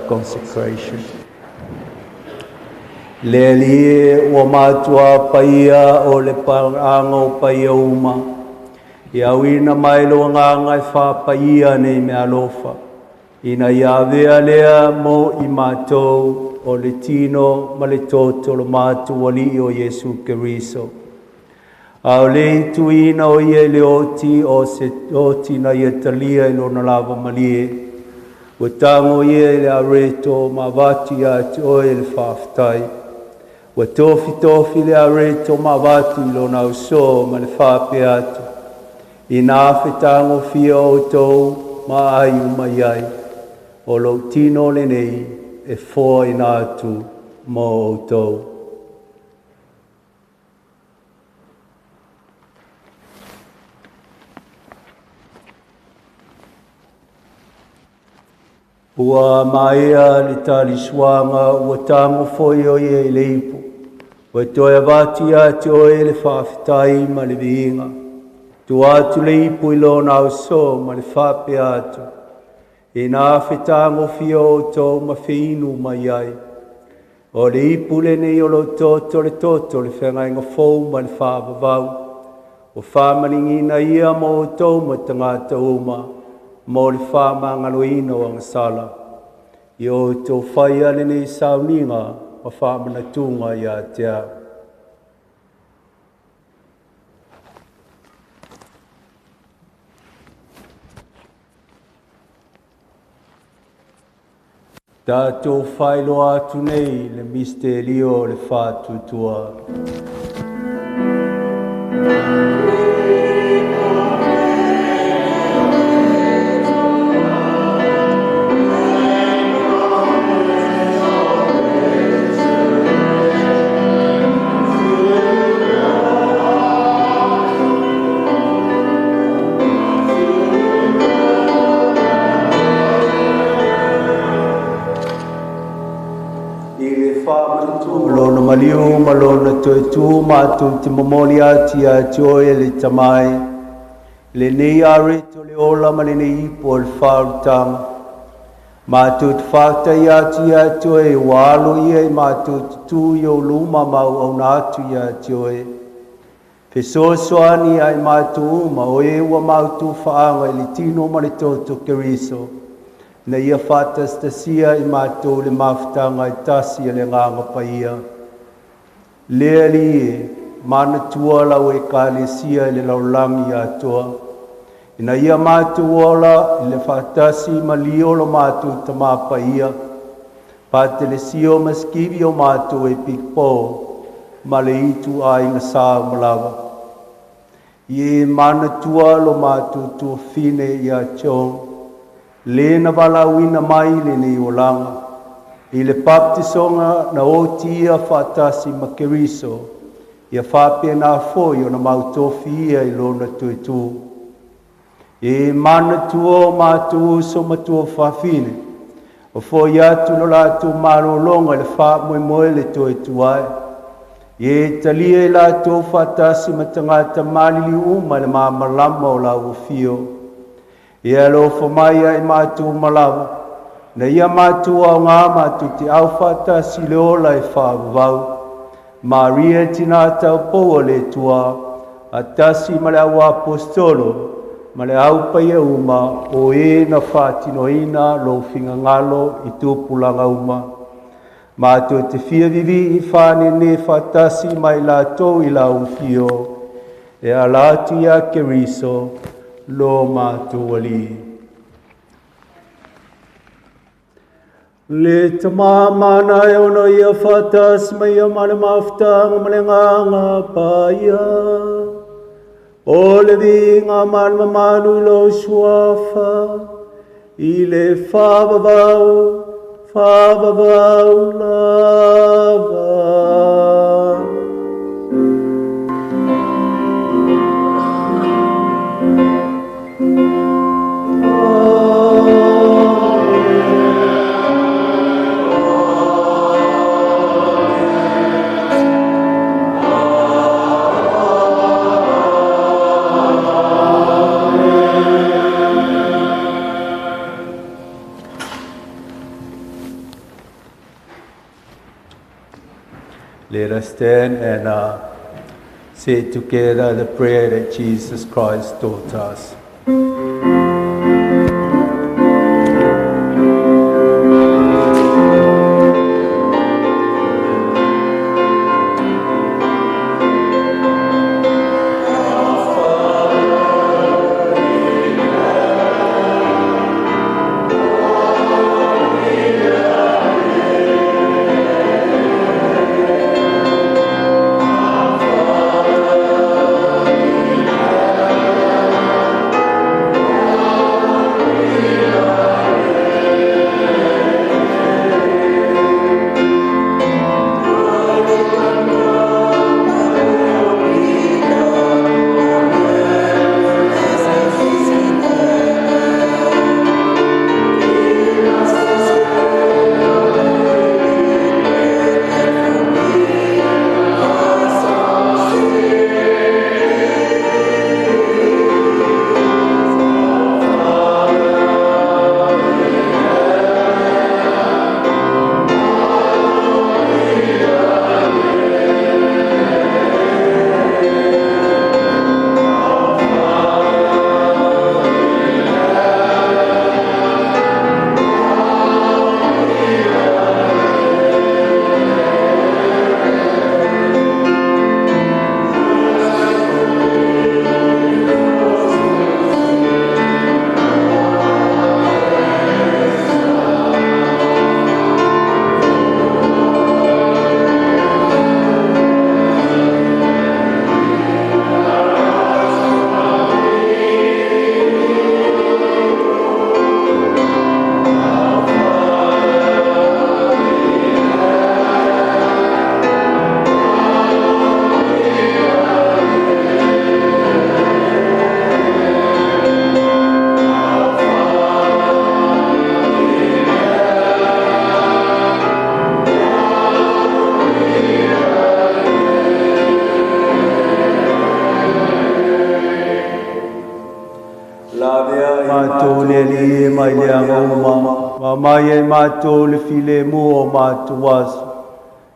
Consecration. Le lie o mātua paia o le paranga o paia uma. Ia uina mai lo nganga e wha paia nei me alofa. Ina ia vea lea mo i mātou o le tino ma le toto lo mātou ali o Yesu Keriso. Au le tuina o ia le oti o se oti na ia talia i lona lava malie. Ua tango ia i le areto ma vati ia te oe le whawhetai. Ua tofi tofi le areto ma vati lona uso ma le whape atu. Ina awhetango fia o tau ma ai umai ai. O lo tino le nei e foa ina atu mo o tau. Ua maea le talisuanga ua tango foi o ia i le ipu. Ua toe avati atu oe le whawhetai ma le viinga. Tua atu le ipu i lona auso ma le whape atu. Ina awhetango fia o tau ma whiinu mai ai. O le ipu le nei o lo toto le toto le whangainga fou ma le whaavavau. O whamaningina ia mo o tau ma tangata uma. Mo le whaamangaloina o angasala. I o tō whai ale nei sauninga ma whaamanatunga ia te au. Tātou whailoa atu nei le misterio o le whātutua. lona toe tu mātou te momoli atu ia te oe le tamai. Lenei areto le ola ma lenei ipo o le whaarutanga. Mātou te whātai atu ia te oe, ua alo ia i mātou te tū i o luma mau au nā atu ia te oe. Fesoasoani ai mātou uma o e ua mātou whaanga i le tino ma le toto Keriso. Na ia whaatastasia i mātou le mafutanga i tasi e le nganga paia. Lea li e, mana tua lau e kalesia i le laulangi atoa. Ina ia mātou ola i le whaatasi ma liolo mātou tamapaia. Pātelesio maskivi o mātou e pikpo, ma le itu ai ngā sā malawa. I e mana tua lo mātou tuafine ia chong. Le na walauina mai le nei olanga. I le baptisonga na oti ia whaatasi ma Keriso. Ia whapea nā foi o na mautofi ia i lona tuitu. E mana tua o mātou uso matua whawhine. O foi atu lo lātou marolonga le wha moe moe le tuitu ai. E talia i lātou whaatasi matangata malili uma le māmalama o lau whio. Ia alofa mai ai mātou malawa, na ia mātou au ngā mātou te au whaatasi le ola e whaavau. Maria tina tau poua le tua, a tasi ma le au apostolo, ma le au paia uma o e na whaatinoina lo fingangalo i tūpulanga uma. Mātou te fia vivi i whanene whaatasi mai lātou i lau whio, e ala atu ia Keriso, lo mātou ali. Le tamamana e ono ia whaatasi mai ia male mafutanga ma le nganga paia. O le vinga male mamalu i lo suafa, i le whaavavau, whaavavau lava. Let us stand and say together the prayer that Jesus Christ taught us. mātou le Alii e mai le aga uma, ma mai ai mātou le filemu o mātou aso.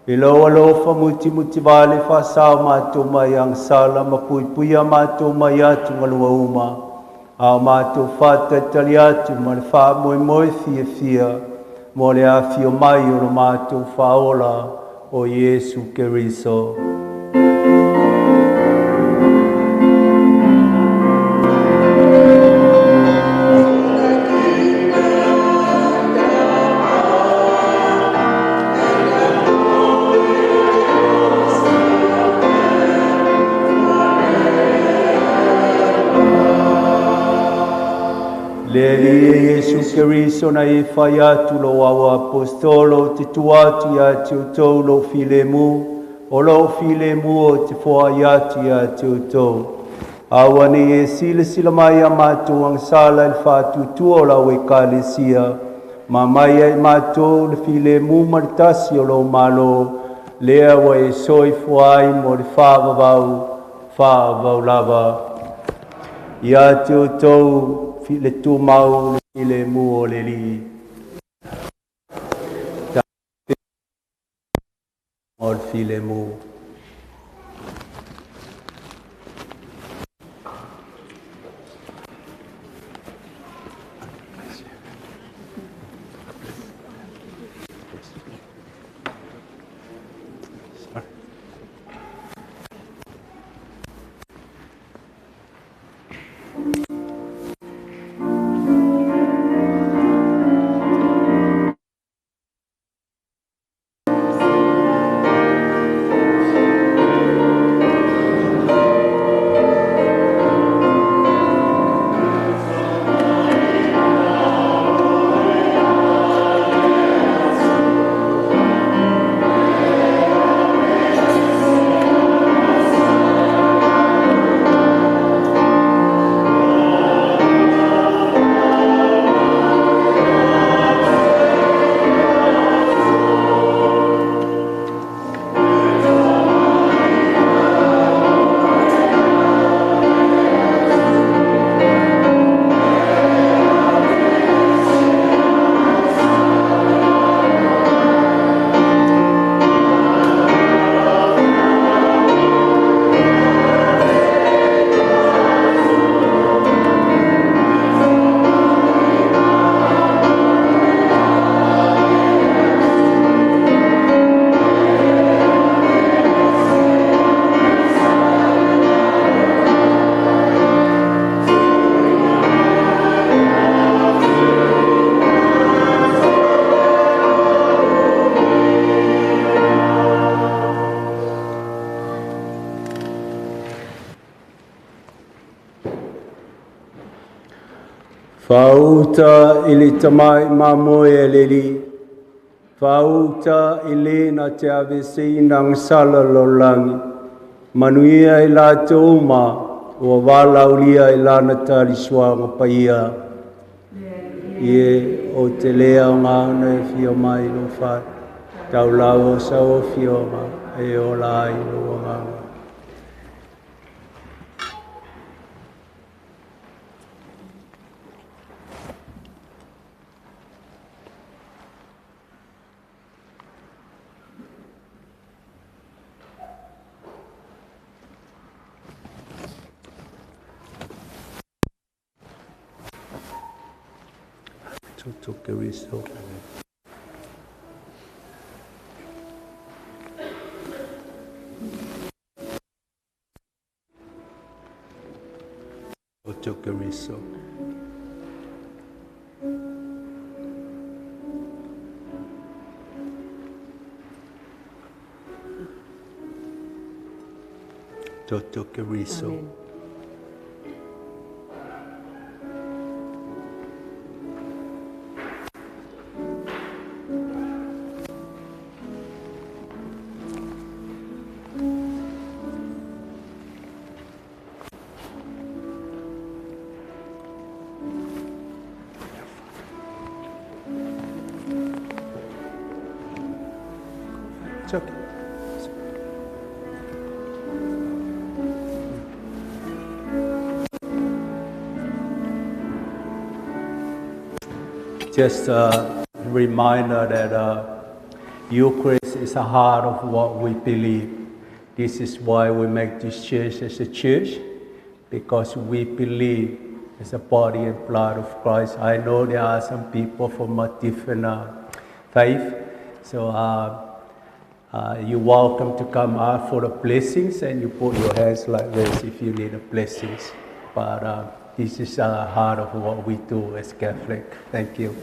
I lou alofa mutimutivale faasao mātou mai agasala ma puipuia mātou mai atugaluga uma, a o mātou faatalitali atu ma le faamoemoe fiafia mo le afio mai o lo mātou faaola o Iesu Keriso. Le Alii e Iesu Keriso na e fai atu lo au apostolo te tu atu ia te outou lou filemu, o lou filemu o te foai atu ia te outou. Aua nei e silasila mai a mātou agasala i le faatuatua o lau Ekalesia, ma mai ai mātou le filemu ma le tasi o lou Malo, lea ua e soifua ai mo le faavavau, faavavau lava. Ia te outou le tumau le filemu o le Alii. O le filemu. Fauta i le tamai mamoe a le Alii, fauta i le na te aveseina agasala lalolagi, manuia i latou uma ua valaaulia i lana talisoaga paia. Ie o te lea aoga ona e fia mai i lou fale, taulau o sau afioga e ola ai lou agaga. Toto Keriso. Toto Keriso. Toto Keriso. Amen. It's okay. Just a reminder that Eucharist is the heart of what we believe. This is why we make this church as a church, because we believe it's the body and blood of Christ. I know there are some people from a different faith, so you're welcome to come out for the blessings, and you put your hands like this if you need the blessings. But this is the heart of what we do as Catholic. Thank you.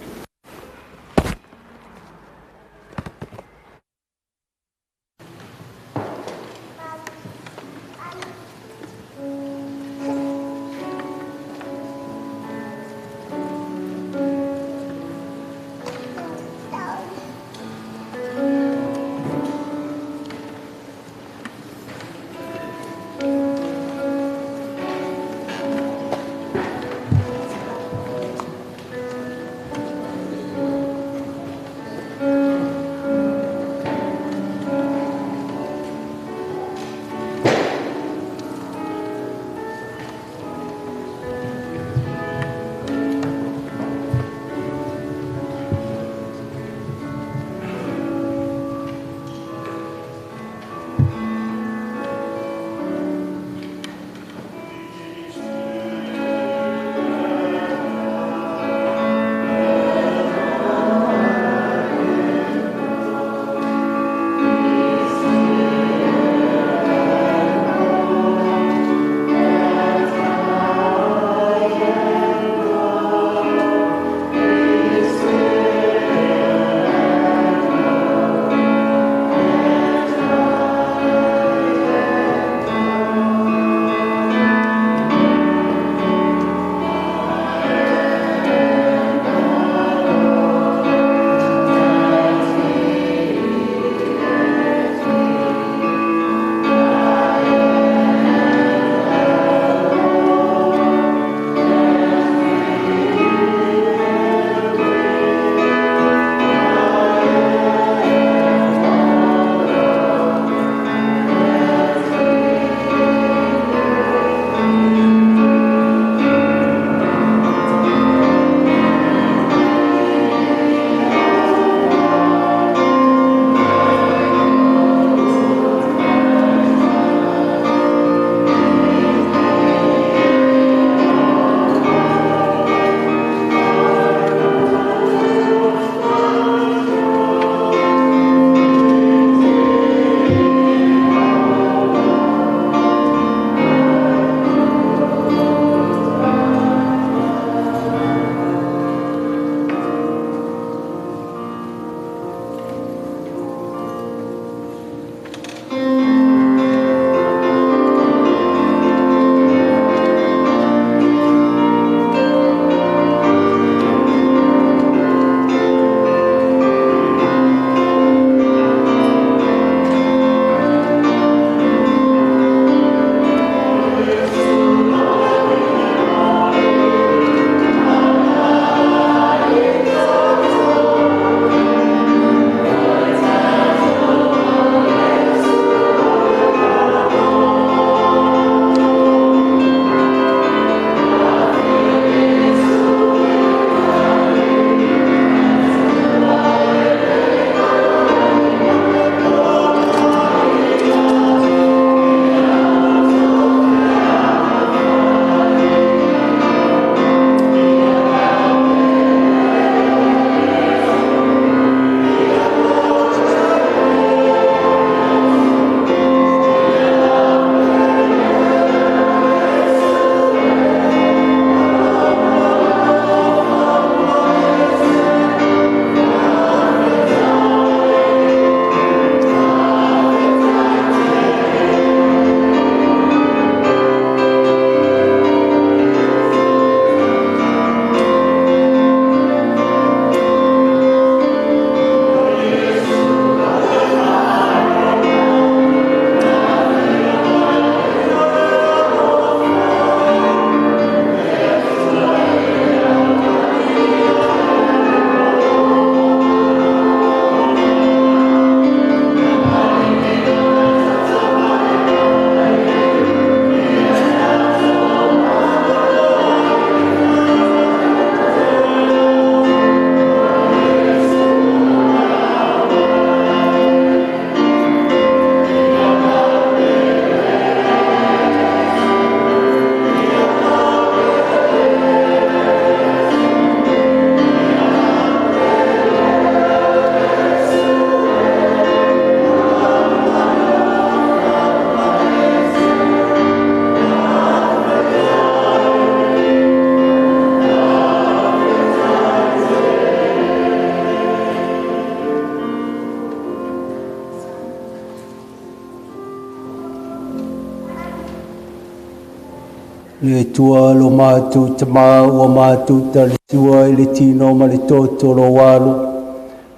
Le Atua lo matou Tamā ua matou talisua i le tino ma le toto o lou Alo,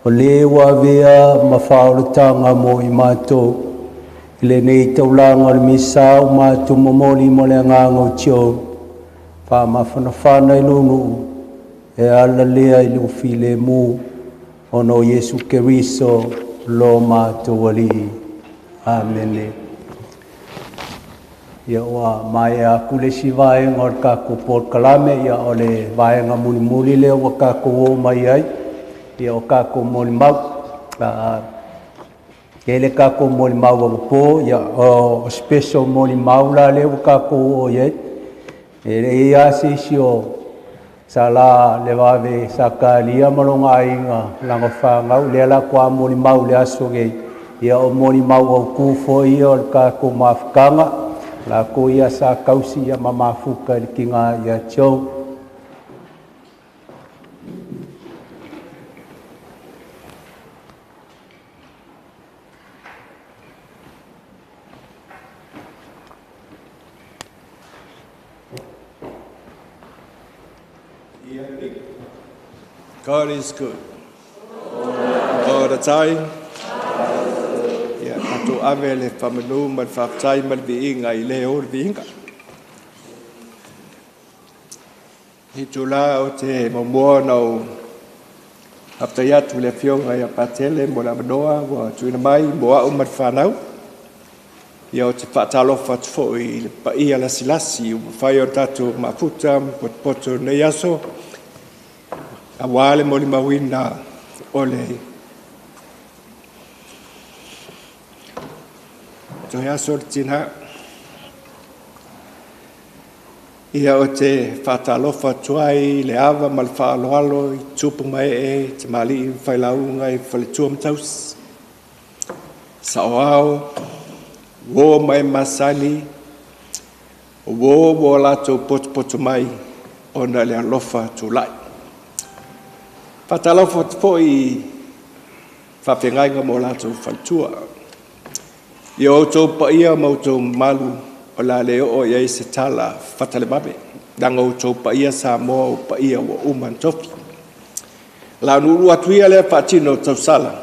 o le ua avea ma faaolataga mo i matou. I lenei taulaga o le misa ua matou momoli mo le agaga o Tio, faamafanafana i lou nuu, e ala lea i lou filemu, ona o Iesu Keriso lo matou Alii. Amene. Ia ua maea atu le isi vaega o le tatou polokalame, ia o le vaega mulimuli lea ua tatou oo mai ai, ia o tatou molimau. Tele tatou molimau anapo, ia o special molimau la lea ua tatou oo i ai. E leai lava se isi o Sala Levave Sakaria ma lona aiga lana fanau, lea la faatoa molimau i le aso nei, ia o molimau autu foi ia o le tatou mafutaga, latou ia sa tausi ia ma mafuta i le tina ia Joe. God is good. All the time. Ia tatou ave le faamanu ma le faafetai ma le viiga i le o le viiga. I tula o te muamua ona ou faafetai atu i le afioga ia Patele mo le avanoa ua tuuina mai mo au ma le fanau. Ia ou te faatalofa atu foi i le paia lasilasi ua mafai ona tatou mafuta ma potopoto i lenei aso, aua le molimauina o le toe aso o le tina. Ia ou te faatalofa atu ai i le ava ma le faaaloalo i tupu ma ee, tamalii ma failauga i faletua ma tausi, saoao, uo ma e masani, o uo ua latou potopoto mai ona le alofa tulai. Faatalofa atu foi i faafeagaiga ma o latou faletua. Ia outou paia ma outou mamalu o le a le oo i ai se tala fatalevave, leaga outou paia Samoa o paia ua uma ona tofi. La nuunuu atu ia lea faatino tausala,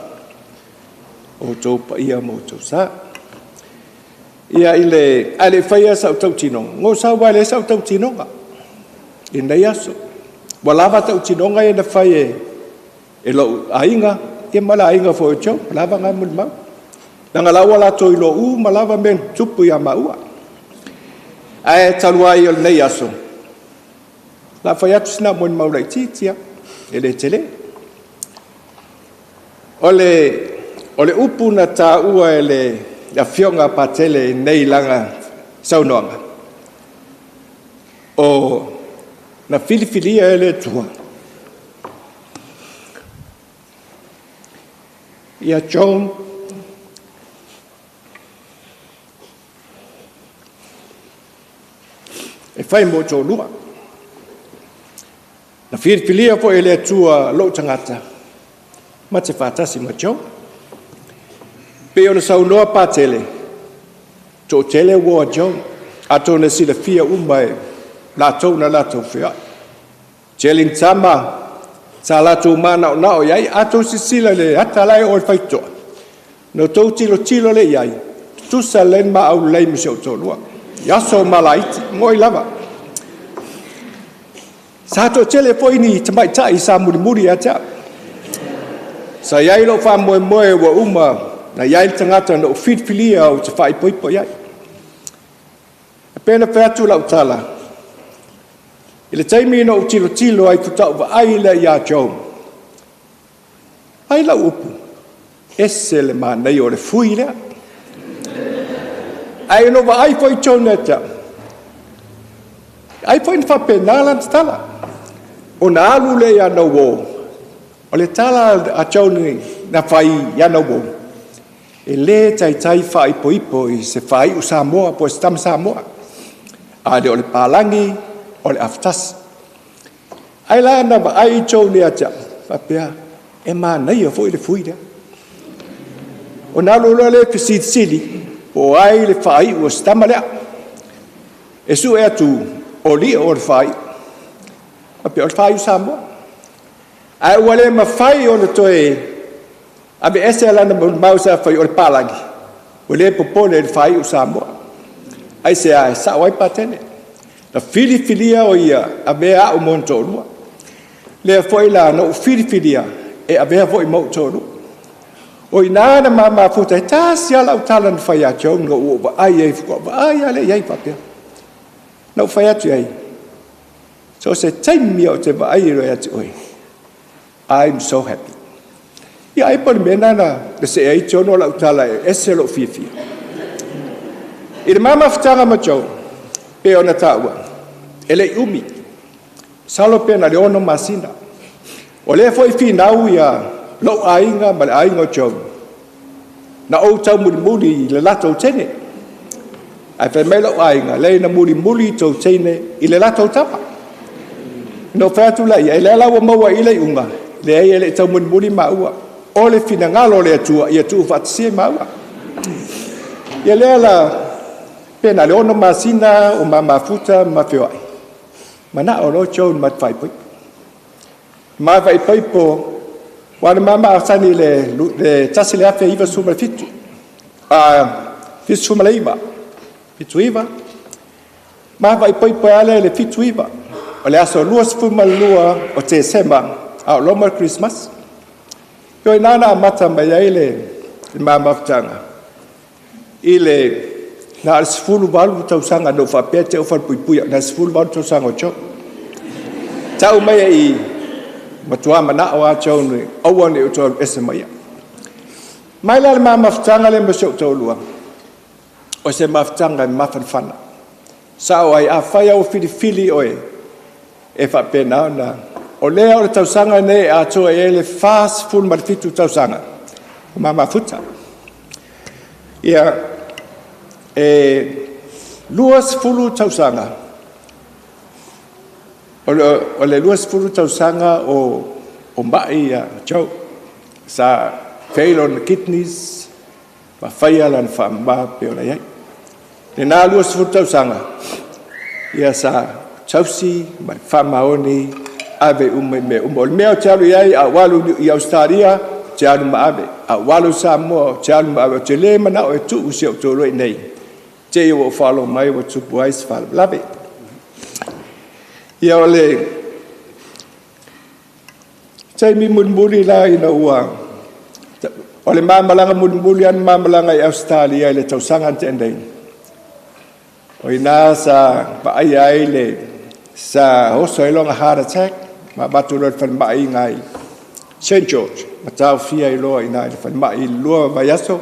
outou paia ma outou sa. Ia i le ae le faia sau tautinoga, go sau ai le sau tautinoga i lenei aso. Ua lava tautinoga ia na fai e lou aiga, ia ma le aiga foi o Joe, lava ngā molimau. Leaga la ua latou iloa uma lava mea na tutupu ia maua. Ae talu ai o lenei aso, la fai atu sina molimau laitiiti lava, e le tele. O le upu na taua e le afioga a Patele i nei laga saunoaga, o na filifilia e le Atua ia Joan e fai mo toalua. Na filifilia foi e le Atua lou tagata ma te faatasi ma Joan. Pe ona saunoa Patele, toatele ua Joan, atonu e silafia uma e latou na latou feoai. Tele ni tama sa latou manaonao i ai, a tou silasila i le ata la e oo i le faitotoa, na outou tilotilo lea i ai, tutusa lelei le maau lelei ma si ou toalua. I aso malaiti, moi lava. Sa toatele foi ni tamaitai sa mulimuli ia te au. Sa i ai lou faamoemoe ua uma na i ai le tagata na ou filifilia ou te faaipoipo i ai. E pei ona fai atu lau tala, i le taimi na ou tilotilo ai faatoa ou vaai lea ia Joe, ai lau upu, ese le manaia o le fui lea. Ae na ou vaai foi Joe ia te au, ai foi na faapena lana tala. Ona alu lea ia Nauo, o le tala a Joe na fai ia Nauo, e le taitai faaipoipo i se faaiu Samoa po o se tama Samoa. A le o le palagi, o le afatasi. Ai la na vaai Joe ia te au, faapea, e manaia foi le fui lea. Ona alu loa lea fesilisili, po o ai le faaiu o se tama lea. E sue atu, O lia o le whai. A pe o le whai u Samoa. Ae ua le mafai ona toe ave ese lana molimau sa fai o le palagi. Ua le popole i le faaiu Samoa. Ai se ae sao ai Patele. Na filifilia o ia avea au mo toalua. Lea foi la na ou filifilia e avea foi ma ou toalua. O ina na mamafuta e tasi ala au tala na fai atu au na ou vaai ai fuka vaai ale i ai faapea. Na ou fai atu ai. So se taimi o te vaai i atu oe. I'm so happy. Ia ai po le mea nana le se ai tono lau tala e ese lou fiafia. I le mamafutaga ma Joe, pe ona taua, e le umi, salo pe na le 6 masina. O lea foi finau ia lou aiga ma le aiga o Joe. Na ou tau mulimuli i le latou teine. Ae fai mai lou aiga, lea na mulimuli tou teine i le latou tama. No fai atu la ia, e lea la ua maua i le iuga, lea e le tau mulimuli maua. O le finagalo o le Atua, ia tuufaatasia maua. Ia lea la, pe na le 6 masina o mamafuta ma feoai. Mana o lo Joe ma faipoipo. Ma faipoipo, wa na mama asani le tasi le afe iwa suma fitu. Fitu suma le iwa. Fitu iwa. Ma faipoipo ale le fitu iwa. O le aso 22 o Tesema, a o loma Christmas. Koi nana amata mai ai le mamafutaga. I le na le 18 tausaga no faapea te o falepuipui, na 18 tausaga o Joe. Tau mai i matua manao a Joe ne, aua ne o tau ese mai. Mai la le mamafutaga le ma si ou toalua. O se mafutaga e mafanafana. Sao ai a whai au filifili oe e faapena ona. O lea o le tausaga nei atoa i ai le 47 tausaga o mamafuta. Ia, e 20 tausaga, o le 20 tausaga o mai ia Joe. Sa fail on the kidneys, ma whaia lana whaamama pe o lai ai. Le nā 20 tausaga, ia sa tausi ma le whaamaoni ave uma i mea uma. O le mea o te alu i ai, a walu i Australia, te alu ma ave. A walu Samoa, te alu ma ave. O te le manao e tuu si au tōlua i nei. Te ia o whalo mai o tupu ai se whalavelave. Ia o le taimi mulimuli la ina ua o le mamalanga mulimuli anu mamalanga i Australia i le tausaga na tea. O ina sa vaai ai le sa oso ai longa heart attack ma batu loa le falemai ngai St. George ma taofia i loa ina i le falemai i le lua vaiaso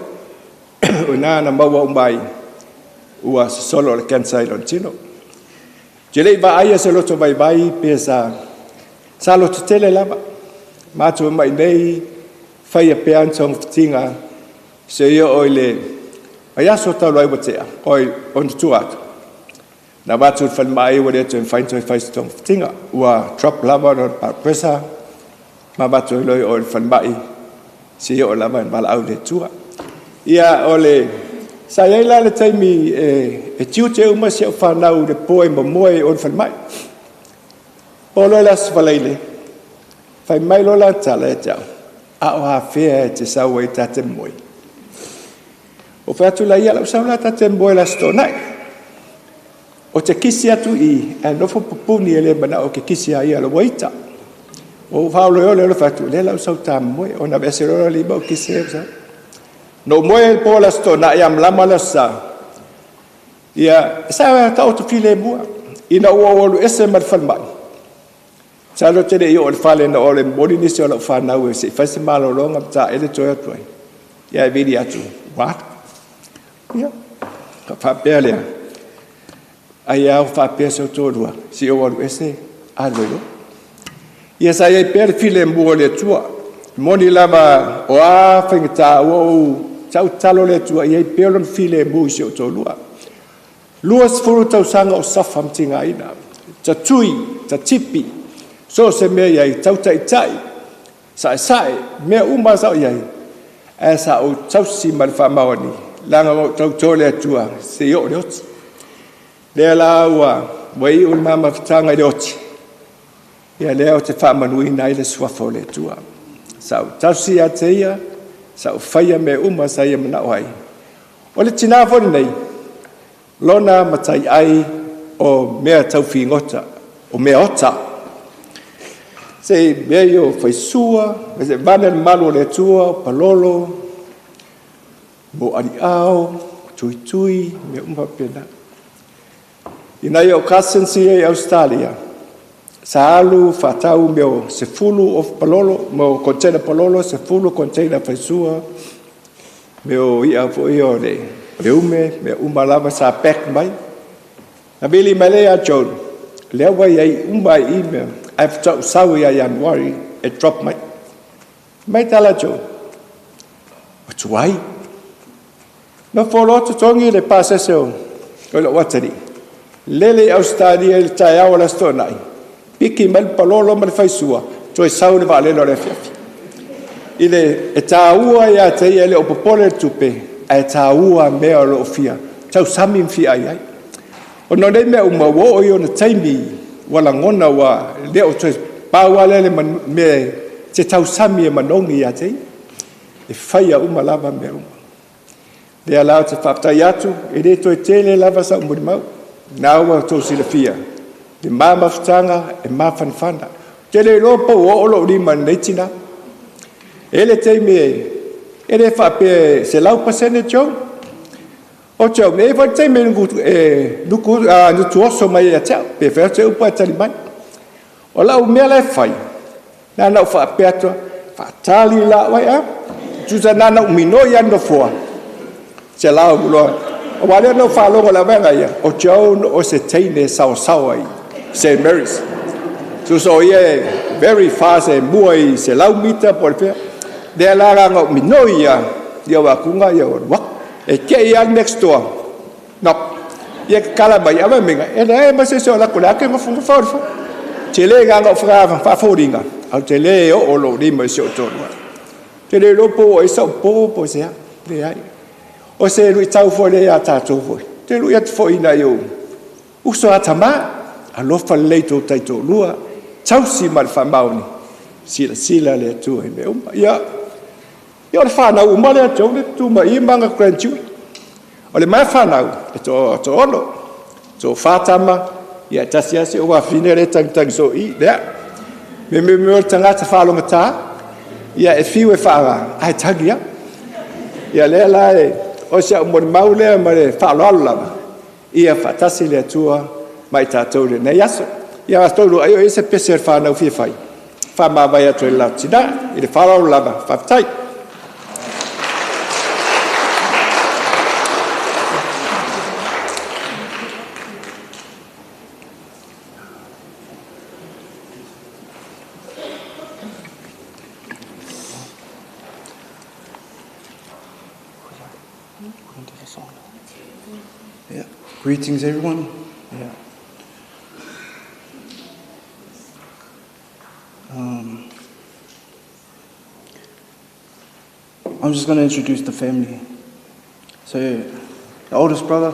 o ina na maua umai ua sosolo o le cancer i lona tino. Te lei vaaia se loto vaivai pe sa loto tele lava. Mātua mai nei whaia pea ana tongafitiga se ia o i le vaiaso talu ai ua tea oi ona tua atu. Na watu le falemai ua le toe mawhai toe whai se tongafitiga. Ua drop lava ona blood pressure. Ma watu i loi o le falemai se ia o lava e valaau le tua. Ia o le sa iai la le taimi e tiute uma si au whanau le poe ma moe o le falemai. O loe la se whaleile. Whai mai lola tala e te au. A o hawhea e te sau e tate moe. O whai atu la ia lau sau la tate moe la sto nai. O te kisi atu i e nofo pupuni e le mana o ke kisi a ia la waita. O whaolo e ole ole whai atu le lau sau tā moe. O na vese lola lima o kisi e sau. No moe e po la sto nai am lama la sa. Ia sa e ta o te file mua. Ina ua olu ese ma le falemai. Sa lo tele i o le fale na o le moli nisi o lau whanau e se i whaise malolonga ma tā ele toi atu ai. Ia e vili atu. What? Ia. Ka whapea lea. Ai au whapea se o tōrua. Si o alu ese, alu elo. Ia sa iai pea le file mua le atua. Moni lava o a whaingata ua o tau talo le atua. Ia i pea lona file mua i se o tōrua. 20 tausaga o safa ma ina. Ta tui, ta tipi. So se mea iai, tau taitai, sae sae, mea uma sao iai. E sa o tausi ma le whaamaoni, langa o tau tō le atua, se i o le oti. Lea la ua ua iu le ma mafutaga i le oti, ia lea o te faamanuina ai le suafa o le Atua. Sa ou tausi ia te ia, sa ou faia mea uma sa ia manao ai. O le tinā foi lenei, lona mataiai o mea taufigota, o mea ota. Se mea ia o faisua, se vane le malu o le Atua, palolo, mo aliao, tuitui, mea uma faapena. Ina ia o cousins ia i Australia, sa alu faatau mea o 10 o palolo, mo container palolo, 10 container faisua, mea o ia foi o le ume, mea uma lava sa pack mai. Na vili mai lea ia Joan, lea ua iai uma ai i mea, ae faatoa sau ia Ianuari e drop mai. Mai tala Joan, o tuai. Na folo totogi le pasese o lou atalii. Lele i Australia i le taeao o le Aso Toonai, piki mai le palolo ma le faisua, toe sau le vaalele o le afiafi. I le e tāua ia te ia le o popole le tupe, ae tāua mea o loo fia tausami ma fia ai ai. Ona o nei mea uma, ua oo i ona taimi, ua lagona ua le o toe pau lava lea le mea te tausami e manogi ia te ia. E faia uma lava mea uma. Lea la ou te faafetai atu, e le toe tele lava sau molimau. Na ua outou silafia, le ma mafutaga e mafanafana. Ou te le iloa po ua oo lou lima i lenei tinā. E le taimi e le faapea e 100% Joe. O Joe, e i ai foi le taimi e nutuoso mai ia te au, pe fai atu se upu ae tali mai. O lau mea la e fai, na ona ou faapea atu, faatali la oe a. Tusa na ona ou minoi lava i le nofoa, se lao loa. Aua lea na ou faalogo i le vaega ia, o Joan o se teine saosaoa i St. Mary's. Tusa o ia e very fast e mua i 100 mita po o le fea. Lea la na ou minoi lava, ia o atuga ia o alu atu. E te i lava le next door, no. Ia tatala mai, a mea, e leai ma se isi o alu atu le ake nofonofo le fale. Tele na ou faafoliga, ae ou te le oo lou lima i si ou toalua. Te le iloa po o ai sau po po o se a, leai. O se luitau foi lea ia tatou foi. Te lui atu foi nai ou uso a tamā, alofa lelei tou taitoalua, tausi ma le faamaoni, silasila le Atua i mea uma. Ia, ia o le whanau uma lea Joe le tu mai ma ngā grandchildren. O le mai whanau, e to, to ono, to whātama, ia tasi asi o wafine le tangi so i, lea. Me me me o le tangata whaalongatā, ia e fiu e whaanga, ai tangi ia. Ia lea la e, o se au molimau lea ma le faaaloalo lava, ia faatasi le Atua ma i tatou i lenei aso. Ia atonu ai o i se pese o le whanau fia fai. Whamāwai atu e le lau tina, i le faaaloalo lava, faafetai. Yeah. Greetings, everyone. Yeah. I'm just going to introduce the family. So, the oldest brother,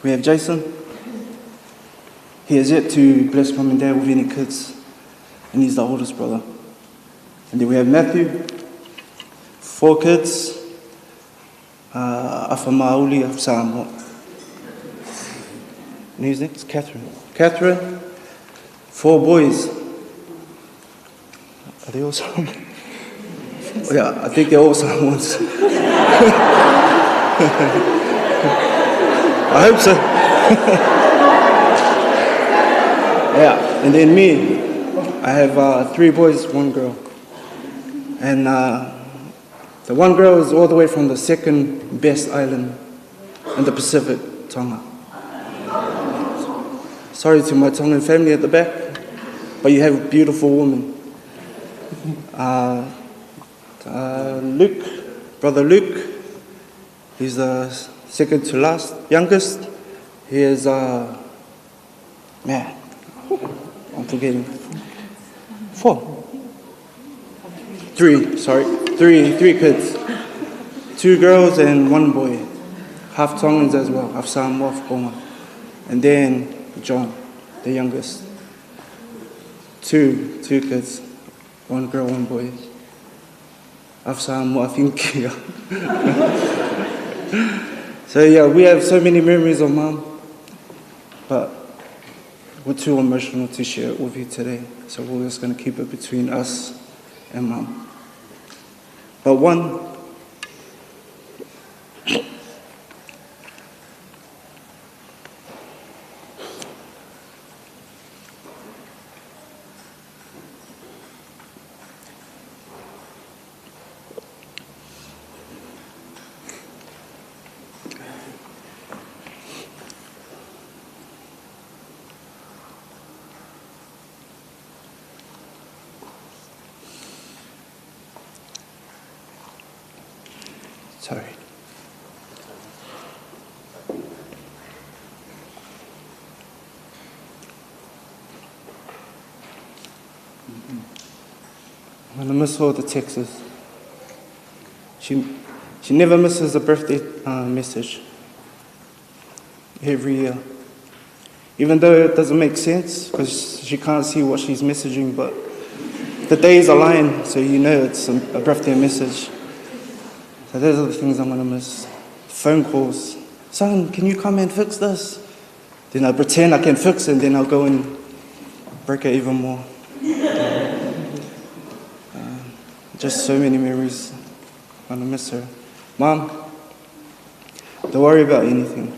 we have Jason. He has yet to bless mum and dad with any kids, and he's the oldest brother. And then we have Matthew, 4 kids, Afa Maoli of Samoa. And who's next? Catherine. Catherine, 4 boys. Are they all Samoan? Yeah, I think they're all Samoans. I hope so. Yeah, and then me, I have 3 boys, 1 girl. And the 1 girl is all the way from the second best island in the Pacific, Tonga. Sorry to my Tongan family at the back, but you have a beautiful woman. Luke, brother Luke, he's the second to last, youngest. He is, man, I'm forgetting. 4. 3, sorry. 3 kids. 2 girls and 1 boy. Half Tongans as well, half Samoa, half Tonga. And then John. the youngest. Two kids, one girl, one boy. Afsa mo afinkia. So yeah, we have so many memories of Mom, but we're too emotional to share it with you today, so we're just going to keep it between us and Mom. But one Sorry. I'm gonna miss all the texts. She never misses a birthday message. Every year. Even though it doesn't make sense, because she can't see what she's messaging, but the days align, so you know it's a birthday message. So those are the things I'm gonna miss. Phone calls. Son, can you come and fix this? Then I pretend I can fix it, and then I'll go and break it even more. Just so many memories. I'm gonna miss her. Mom, don't worry about anything.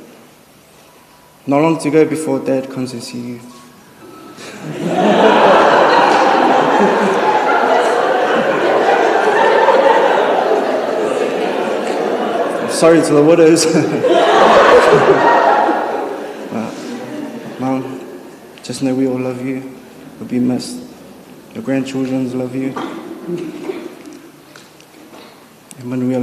Not long to go before Dad comes and see you. Sorry to the widows. But, Mom, just know we all love you. You'll be missed. Your grandchildren love you. Manuia.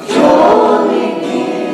Join me.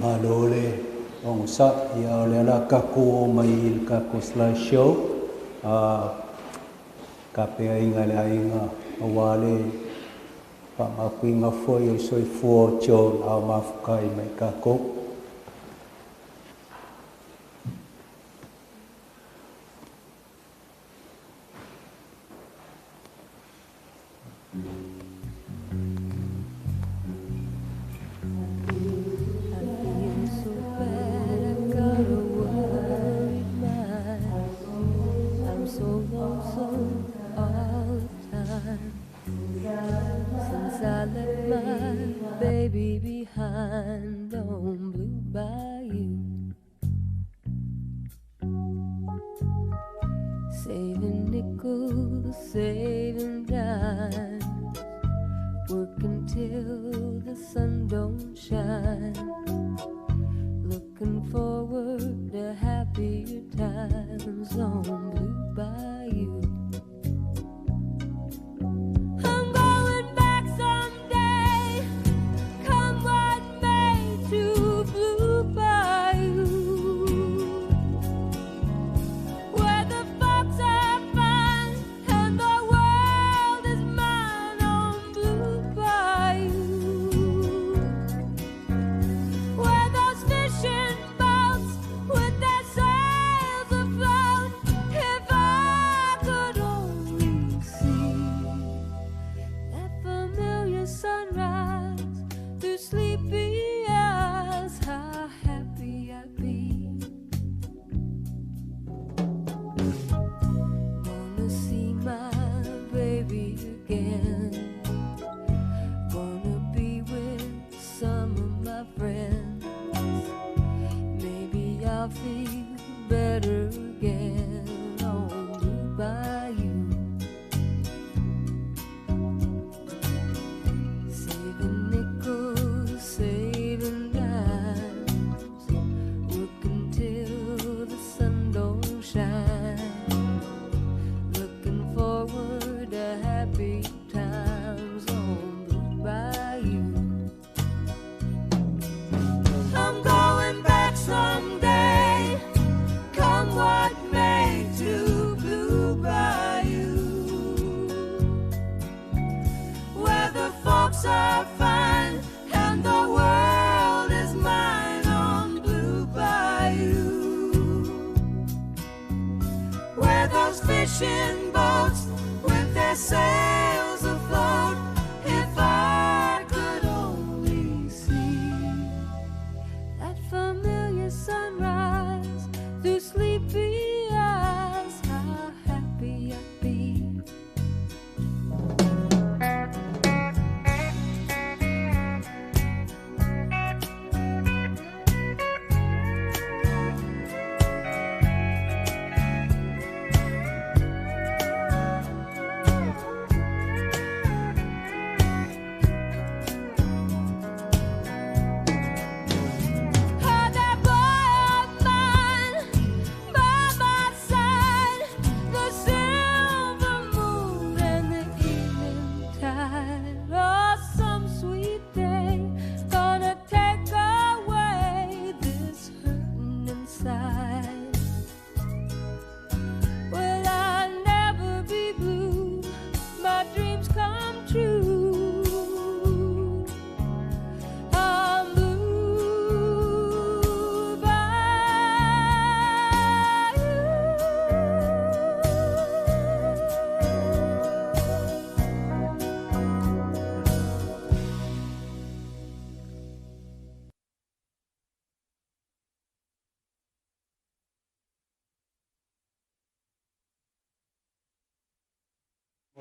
Malo le ongosa ia o le ala kako o mai i le kako slideshow ka pea inga le ainga a wale pa makuinga foi o soifua John au mafukai mai kako. With their sails afloat, if I could I'll feel better again on Blue Bayou. Saving nickels, saving dimes, working till the sun don't shine. Looking forward to happy times on Blue Bayou. I'm going back someday, come what may, to Blue Bayou, where the folks are fine and the world is mine on Blue Bayou, where those fishing boats with their sails afloat. If I could only see that familiar sunrise through sleepy eyes, how happy I'd be. Had that boy of mine by my side, the silver moon and the evening tide. Oh, some sweet day gonna take away this hurting inside. Will I never be blue? My dreams come true. I'm blue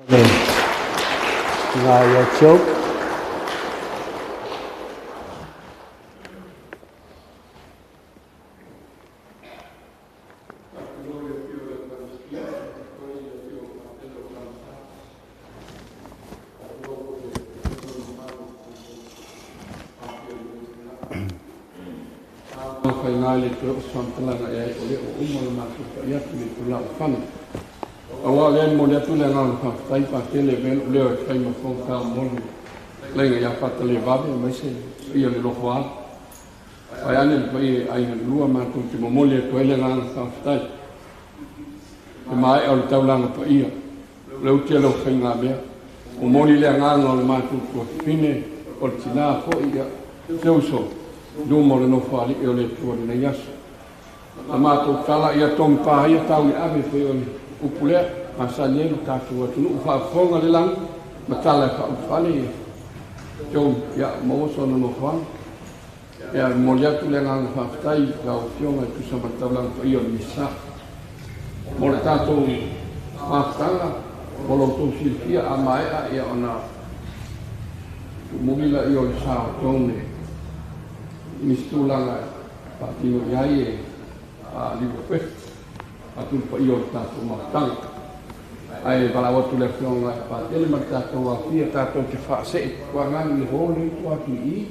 Le ngā ia choke. Whai le te o swamtalanga e ai o le o uma le mātou whai atu le tula o whana. Aua le mo le atu le ngā le whai pa tele ven o leo e whai ma fong tā moni. Lenga ia whata le wawe mai se ia le loho ala. Whai ane le pai e ai lua mātou te momoli e toele ngā le whai. Te mai o le taulanga pa ia. Le utia le whai ngā mea. O moni le ngā o le mātou kua whine o le tina fo ia. Te uso. Luma le nofo ali e o le tua le nei aso. A mātou tala ia tong pā ia tau i ave whai o le upulea, ma sa nelu tātou atu nuu whaafonga le langi, ma tala e whaupale ia. Tō ia maoso na nofo ana. Ia moli atu le nganga whaaftai lau fionga i tusa ma taulanga pa ia o le misa. Mo le tātou whaaftanga, mo lo tō silfia a maea ia ona tumugila ia o le sa o tōne. Nistulanga patino iai e a liwa pe atu pa io tātou mautanga ai vala watu le fionga e patele ma tātou a fia tātou te whaase e kua ngangi i hōle i tua ki i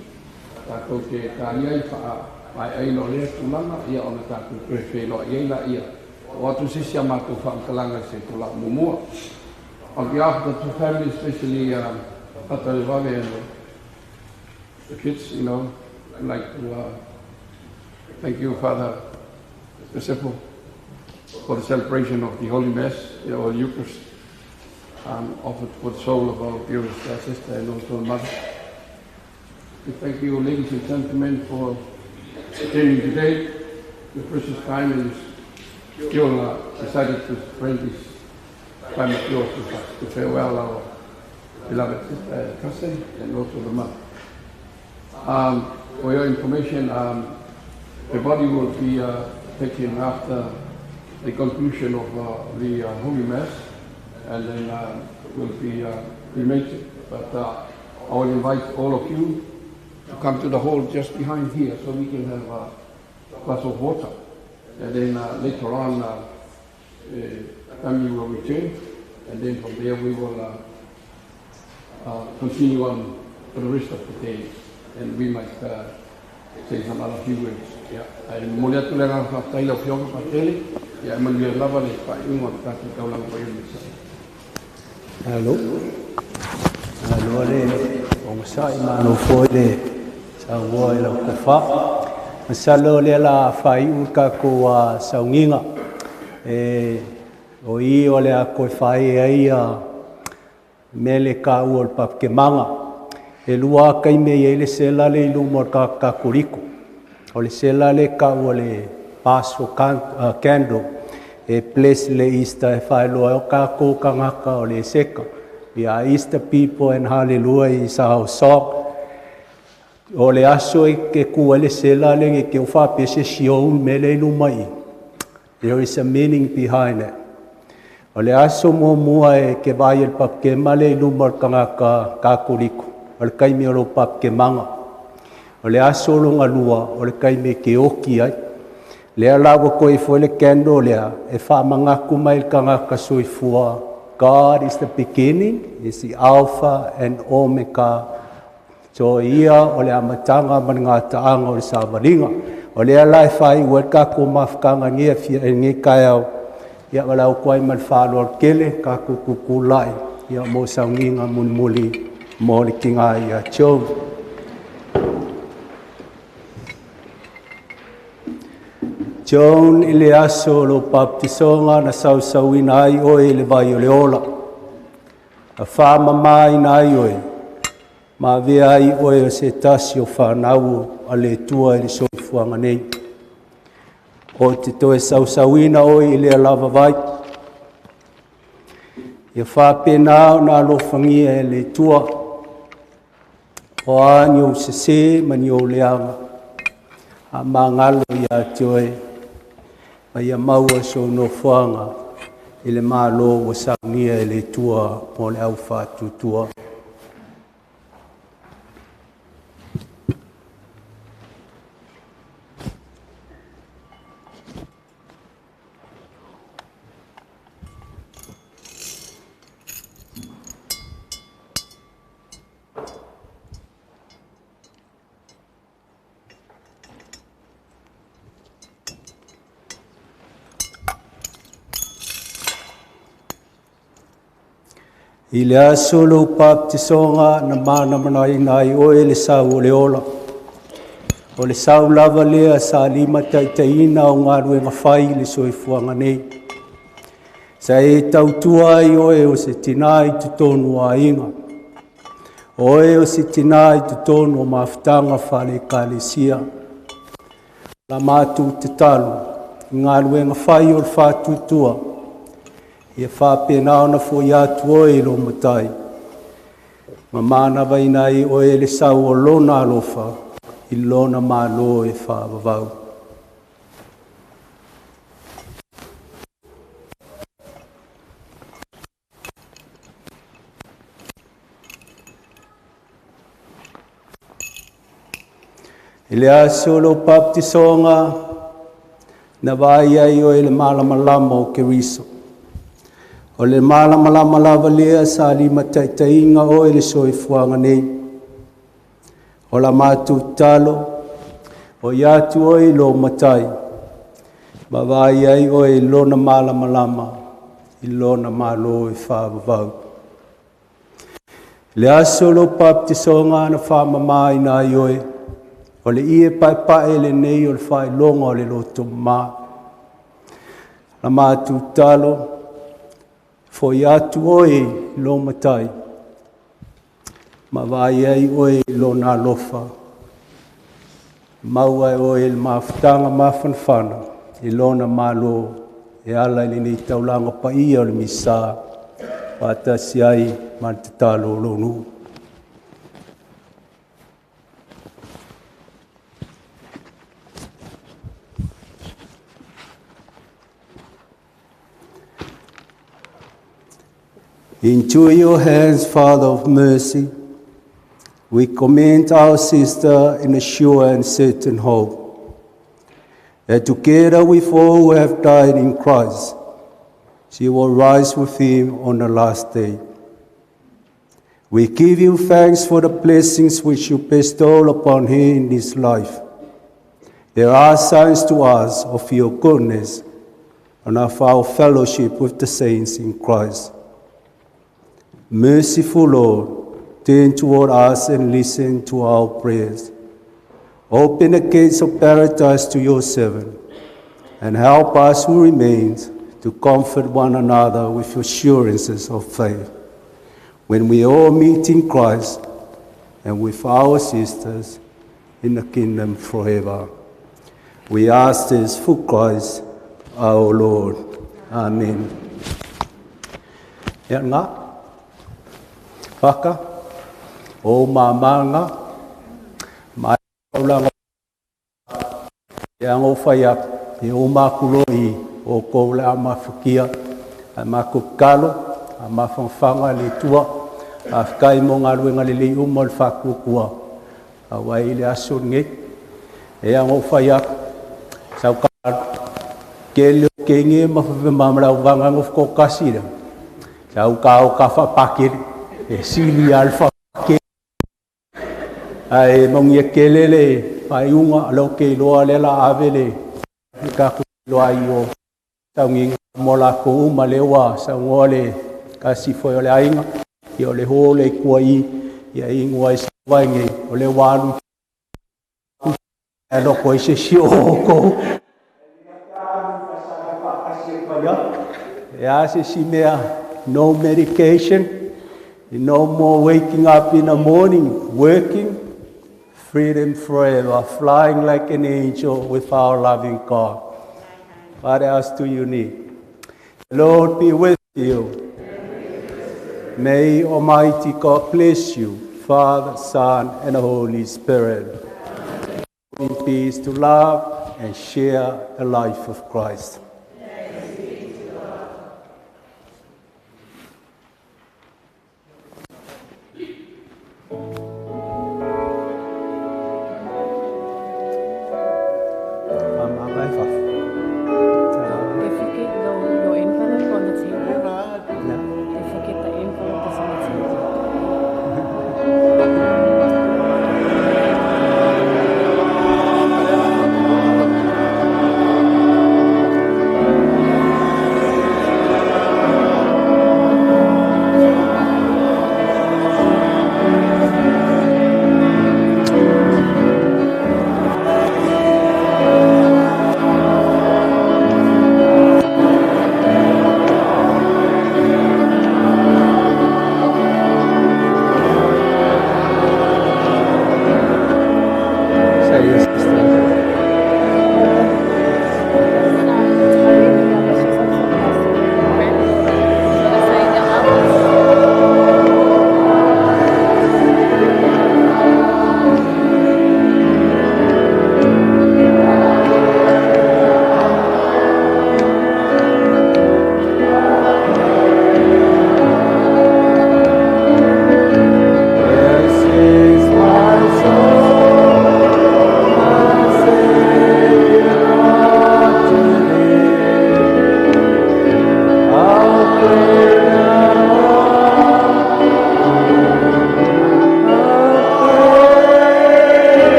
tātou te tāria i wha ai ai no lea tūlanga ia ona tātou toe whenua i ei la ia o atu sisi a mātou whaamtalanga se tō mumua. On behalf of the two families, especially Fatalevave and the kids, you know, I'd like to thank you, Father Josepho, for the celebration of the Holy Mass, or Eucharist, offered for the soul of our dearest sister and also mother. We thank you, ladies and gentlemen, for attending today. The precious time is you decided to spend this time of yours with us to farewell our beloved sister and cousin and also the mother. For your information, the body will be taken after the conclusion of the Holy Mass, and then will be cremated. But I will invite all of you to come to the hall just behind here so we can have a glass of water. And then later on, Tami will return, and then from there we will continue on for the rest of the day, and we might say some other few words. Ia, ae momoli atu le agaga faafetai i lau Afioga Patele, ia e manuia lava le faaiuga o le tatou taulaga paia o le Misa. Malo. Malo le ogasai, malo foi le saunoa i lau tofa. Masalo o lea la faaiu le tatou sauniga. E o i o le a toe fai ai mele taua o le papakemaga. E lua taimi e i ai le sela le i luma o le tagata Katoliko. O le sela le taua o le Paschal Candle e bless le Easter e faailoa ai o tatou tagata o le Eseka. We are Easter people and hallelujah is our song. O le aso e ke tu ai le sela le ne te o faapea se siou le mea lea i luma i i. There is a meaning behind it. O le aso muamua e te vaai ai le papakema lea i luma o le tagata Katoliko, o le taimi o lou papakemaga. O le aso lona lua, o le taimi e te oti ai. Lea la ua toe foi le candle lea e faamanatu mai i le tagata soifua, God is the beginning, is the Alpha and Omega. So ia o le amataga ma le gataaga o le savaliga. O lea la e faaiu ai le tatou mafutaga i lenei taeao, ia valaau atu ai ma le faaaloalo tele tatou tutulai ia mo sauniga mulimuli mo le tiga ia Joe. Joan, i le aso o lou baptisoga na sausauina ai oe i le vai o le ola. Na faamamaina ai oe, ma avea ai oe o se tasi o fanau a le Atua i le soifuaga nei. O te toe sausauina oe i lea lava vai. Ia faapena ona alofagia e le Atua, o a ni ou sesē ma ni ou leaga, a magalo ia te oe, ma ia maua sou nofoaga i le Malo ua saunia e le Atua mo le aufaatuatua. I le aso o lou baptisoga na manamanaina ai oe le sau o le ola. O le sau lava lea sa limataitaiina o galuega fai i le soifuaga nei. Sa e tautua ai oe o se tinā i totonu o aiga. O oe o se tinā i totonu o mafutaga faale-ekalesia. La matou tatalo i galuega fai o le faatuatua, ia faapena ona foi atu oe i lou matai, ma manavaina ai oe le sau o lona alofa i lona malo e faavavau. I le aso o lou baptisoga, na vaai ai oe i le malamalama o Keriso. O le malamalama lava lea sa limataitaiina oe i le soifuaga nei. O la matou tatalo, o ia atu oe i lou matai, ma vaai ai oe i lona malamalama, i lona malo e faavavau. I le aso o lou baptisoga na faamamaina ai oe, o le ie paepae lenei o le faailoga o le loto mama. La matou tatalo, foi atu oe i lou matai, ma vaai ai oe i lona alofa. Maua e oe le mafutaga mafanafana i lona malo e ala i lenei taulaga paia o le Misa, faatasi ai ma le tatalo o lou nuu. Into your hands, Father of mercy, we commend our sister in a sure and certain hope. That together with all who have died in Christ, she will rise with him on the last day. We give you thanks for the blessings which you bestow upon him in this life. There are signs to us of your goodness and of our fellowship with the saints in Christ. Merciful Lord, turn toward us and listen to our prayers. Open the gates of paradise to your servant, and help us who remain to comfort one another with assurances of faith. When we all meet in Christ and with our sisters in the kingdom forever. We ask this for Christ our Lord. Amen. Ia ngā, whaka, o mamanga, mai aulanga, ia ngō whai aku, i o mākulo i o kou le a mafukia, a makukalo, a mawhangawhanga le tua, a whakai mo ngā ruenga le lei umo le whakukua, a wai le aso nge, e a ngō whai aku, sau ka ke le ke nge ma whawe mamara o wanga ngō whakokasi rea. Sau ka o ka whapakere, e sili alfa ke. Ai mongi e kelele, whai unga, alo ke loa le la ave le, ka ku loa i o sau nginga mo la ko uma le wa, sau ngoa le kasi foi o le ainga, i o le ho le kua i, ia ingua i sa vai nge, o le walu, e loko i se si o ko. E a se si mea, no medication, no more waking up in the morning, working, freedom forever, flying like an angel with our loving God. What else do you need? The Lord be with you. May Almighty God bless you, Father, Son, and Holy Spirit. In peace to love and share the life of Christ. They forget your envelope on the table. They forget the envelope that's on the table.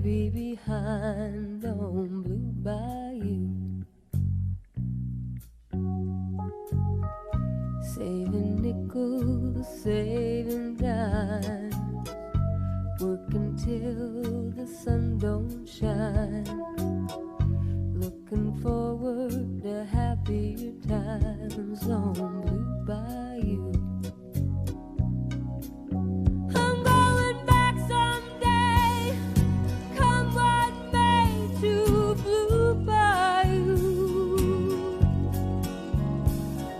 baby behind on Blue Bayou. Saving nickels, saving dimes, working till the sun don't shine. Looking forward to happier times on Blue Bayou. I'm going back someday, come what may, to Blue Bayou,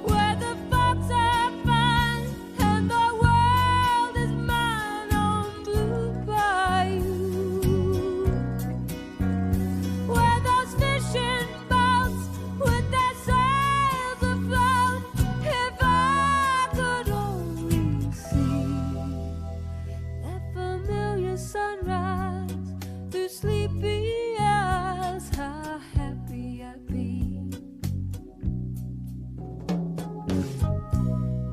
where the folks are fine and the world is mine on Blue Bayou, where those fishing boats with their sails afloat. If I could only see that familiar sunrise through sleepy eyes, how happy I'd be.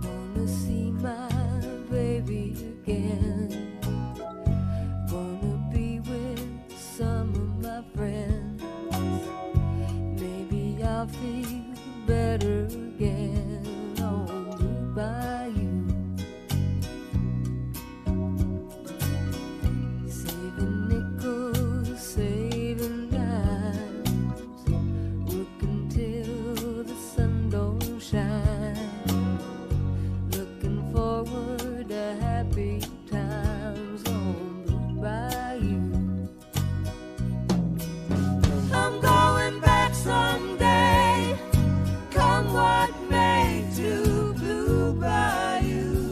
Gonna see my baby again. Gonna be with some of my friends. Maybe I'll feel better again on Blue Bayou. Saving nickels, saving dimes, working till the sun don't shine. Looking forward to happy times on Blue Bayou. I'm going back someday, come what may, to Blue Bayou,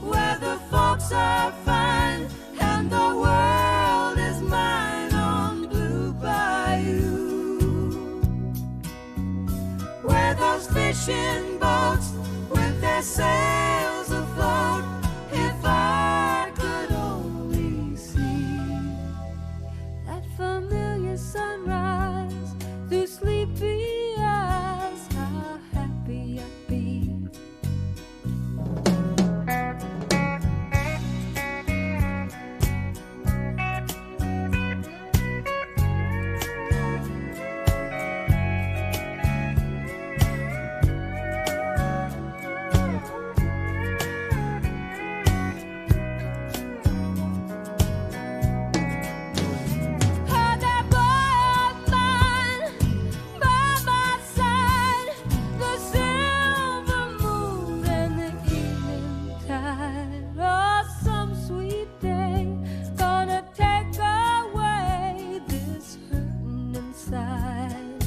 where the folks are fine and the world is mine on Blue Bayou, where those fishing boats with their sails afloat. If I could only see that familiar sunrise through sleepy eyes, how happy I'd be. Had that boy of mine by my side, the silver moon and the evening tide. Oh, some sweet day gonna take away this hurting inside.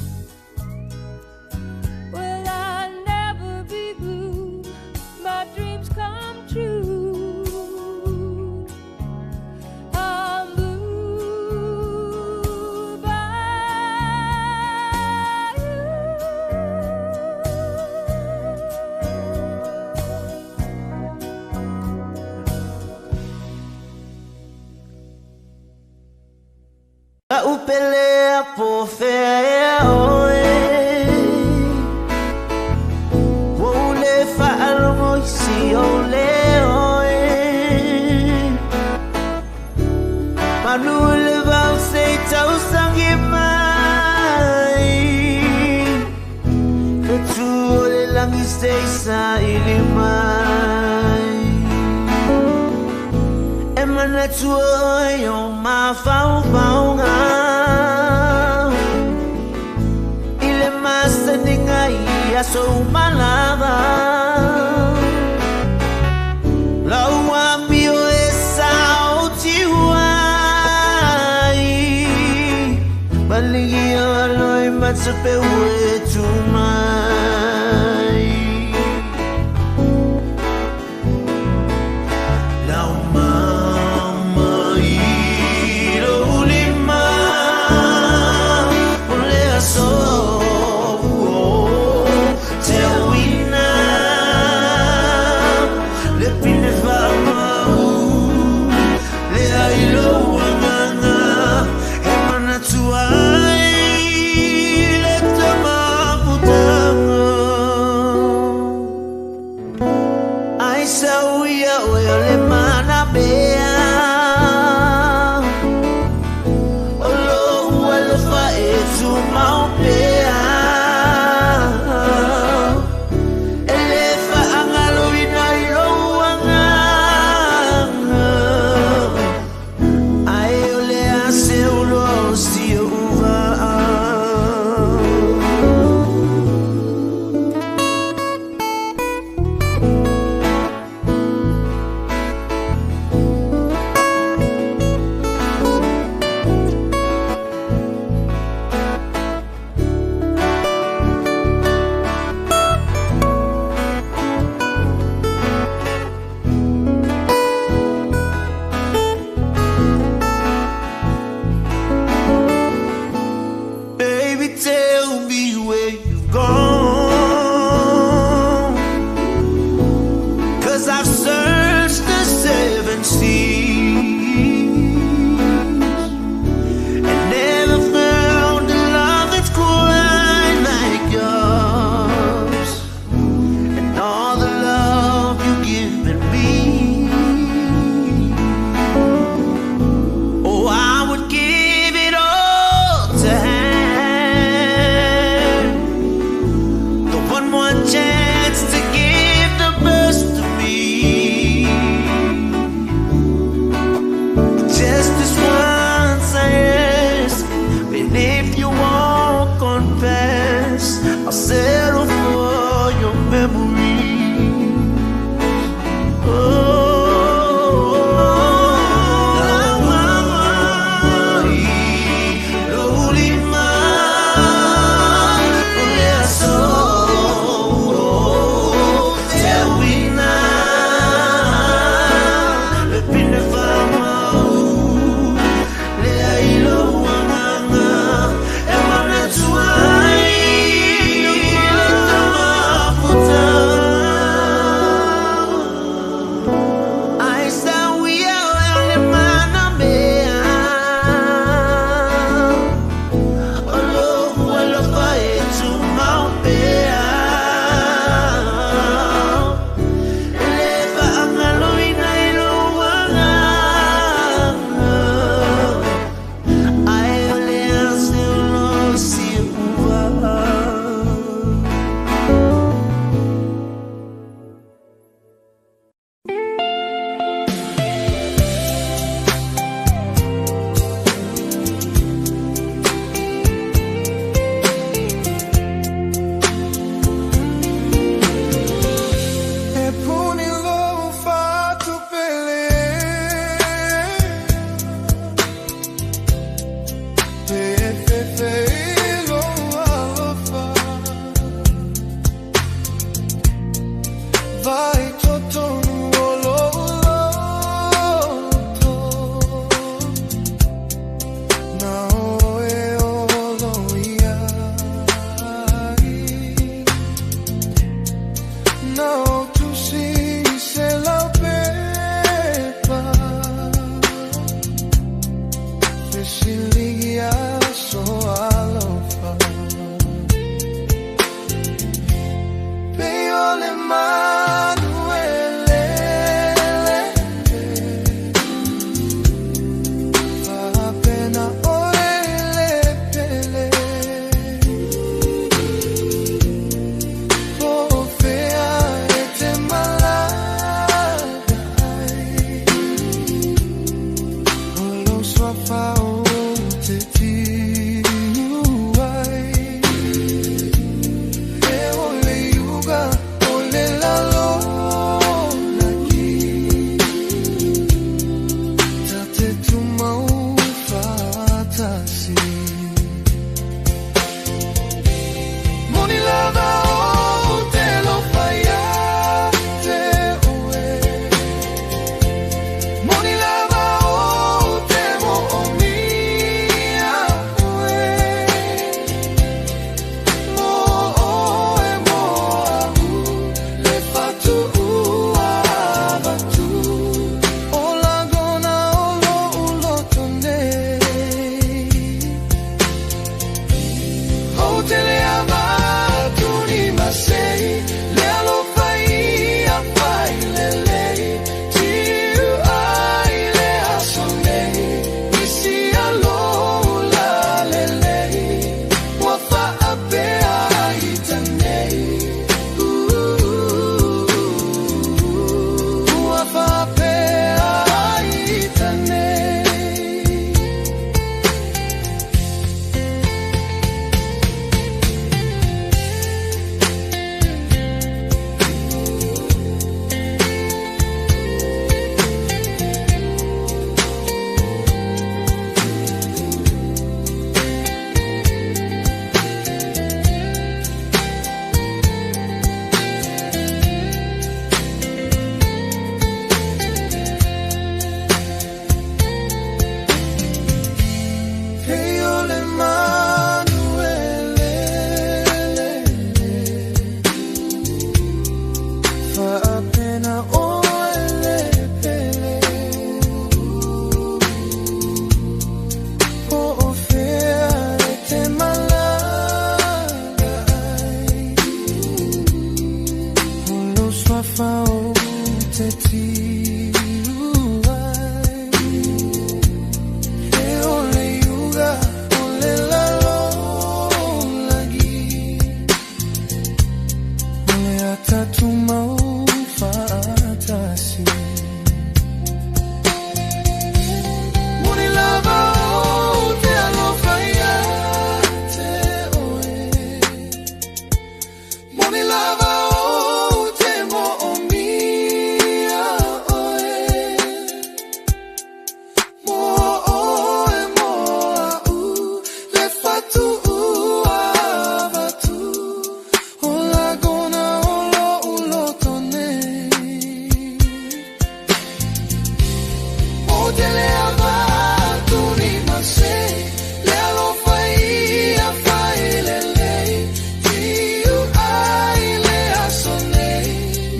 Will I never be blue? My dreams come true. I'm blue bayou. Upele po fea oe Wo le whaalogo i si o le oe Manu le vau se tausangi mai Ka tu o le langi se sa ili mai E manatu oe o mafaufauga I le masaniga i aso umalava Lau amio e sao tiuai Maligi o aloi matape ue tumai Lau mama i lou lima O le aso o te uina Le pine whaamau Le ai lou anganga E manatu ai le tamaputanga Ai sau ia oe o le mana mea. 'Cause I've searched the seven seas and never found a love that's quite like yours. And all the love you've given me, oh, I would give it all to have the one more chance to give the best of me. Just this once I ask, and if you walk on past, I'll settle for your memory. E puni lou fa'atupele Pe e fefe i lou alofa Vai totonu o lou loto Na oe olo ia ai Na o tusi se lau pepa Fesiligi aso alofa Pe o le manu e lele Fa'apena oe le pele Po o fea e te malaga. te tiu ai. E o le iuga o le lalolagi, o le a tatou fa'atasi. Moni lava o te alofa ia te oe, moni lava o te mo'omia oe, mo oe mo a'u le fatu'uavatu, o lagona o lo'u loto nei. O te le avatu ni mase, le alofa ia fa'ailelei, tiu ai le aso nei,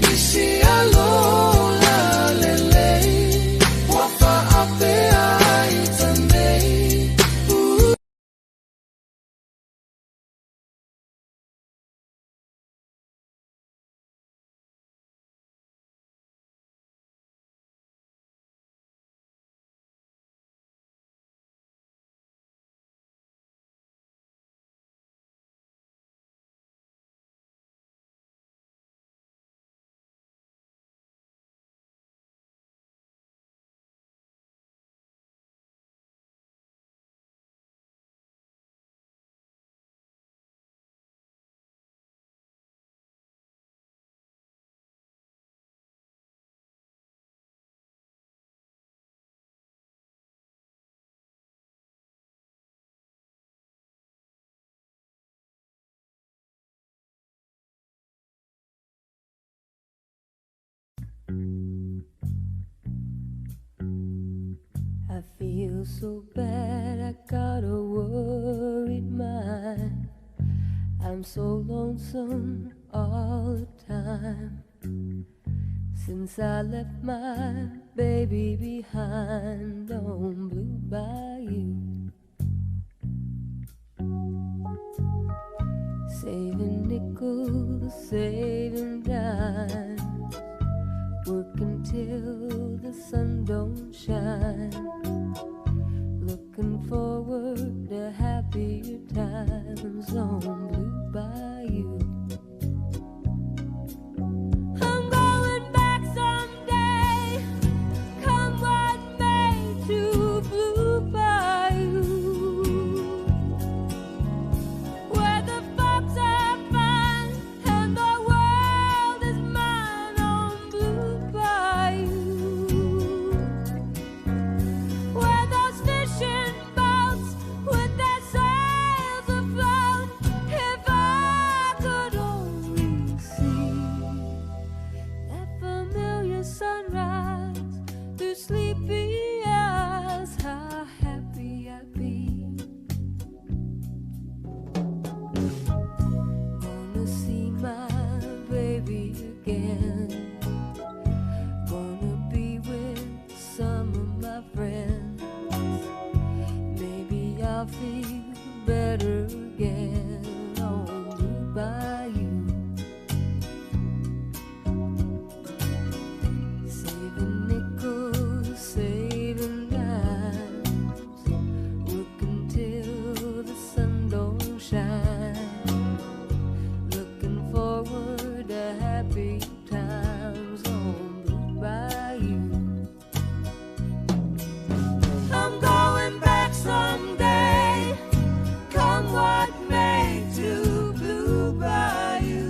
misi alola lelei, ua fa'apea ai tanei. I feel so bad, I got a worried mind. I'm so lonesome all the time. Since I left my baby behind on Blue Bayou. Saving nickels, saving dimes, working till the sun don't shine. Looking forward to happier times on Blue Bayou. I'm going back someday, come what may, to Blue Bayou, where the folks are fine and the world is mine on Blue Bayou, where those fishing boats with their sails afloat. If I could only see that familiar sunrise through sleepy eyes, how happy I'd be. Gonna see my baby again, gonna be with some of my friends. Maybe I'll feel better again on Blue Bayou. Saving nickels, saving dimes, working till the sun don't shine. Looking forward to happy times on Blue Bayou. I'm going back someday, come what may, to Blue Bayou,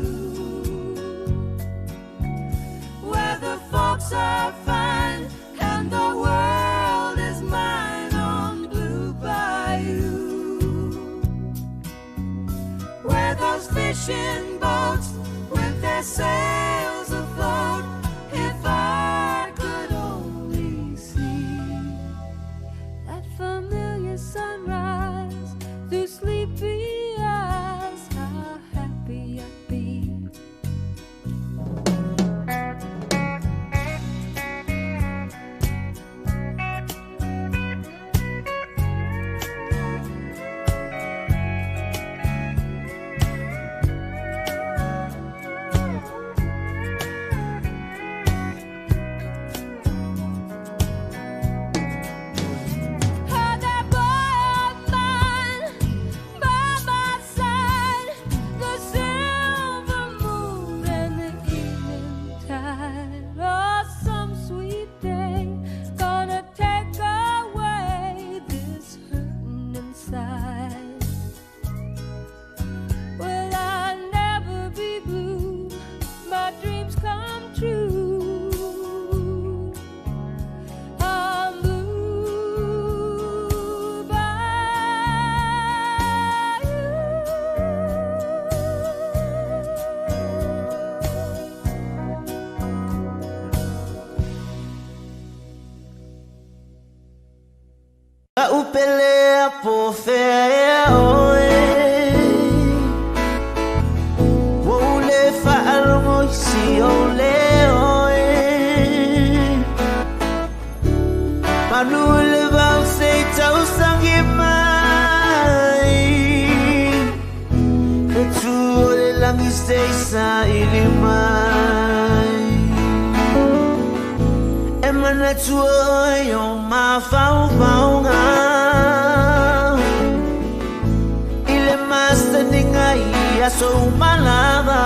where the folks are fine and the world is mine on Blue Bayou, where those fishing boats with their sails afloat. If I could only see that familiar sunrise through sleepy eyes, how happy I'd be. La'u pele po fea oe Ua le faalogo i si ou leo e Manu i le vao se i tausagi mai Le tu o le lagi se i saili mai E manatu oe o mafaufauga I le masaniga i aso uma lava.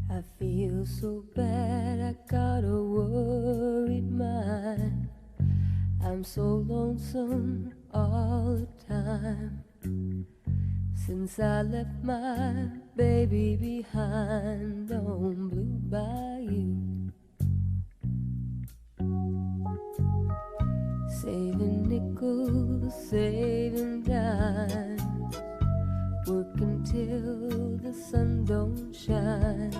I feel so bad, I got a worried mind. I'm so lonesome all the time. Since I left my baby behind on Blue Bayou. Saving nickels, saving dimes, working till the sun don't shine.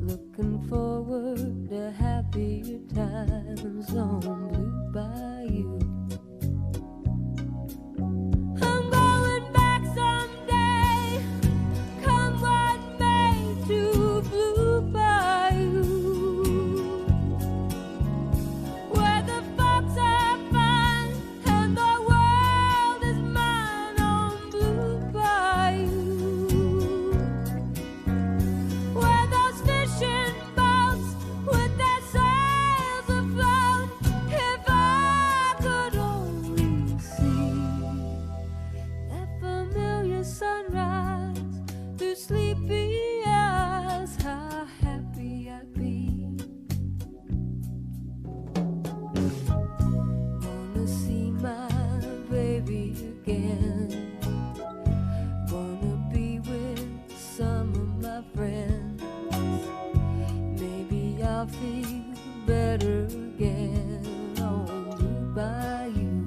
Looking forward to happier times on Blue Bayou. I'm going back someday, come what may, to Blue Bayou, where the folks are fine and the world is mine on Blue Bayou, where those fishing boats with their sails afloat. If I could only see that familiar sunrise through sleepy eyes, how happy I'd be. Wanna see my baby again. Wanna be with some of my friends. Maybe I'll feel better again on Blue Bayou.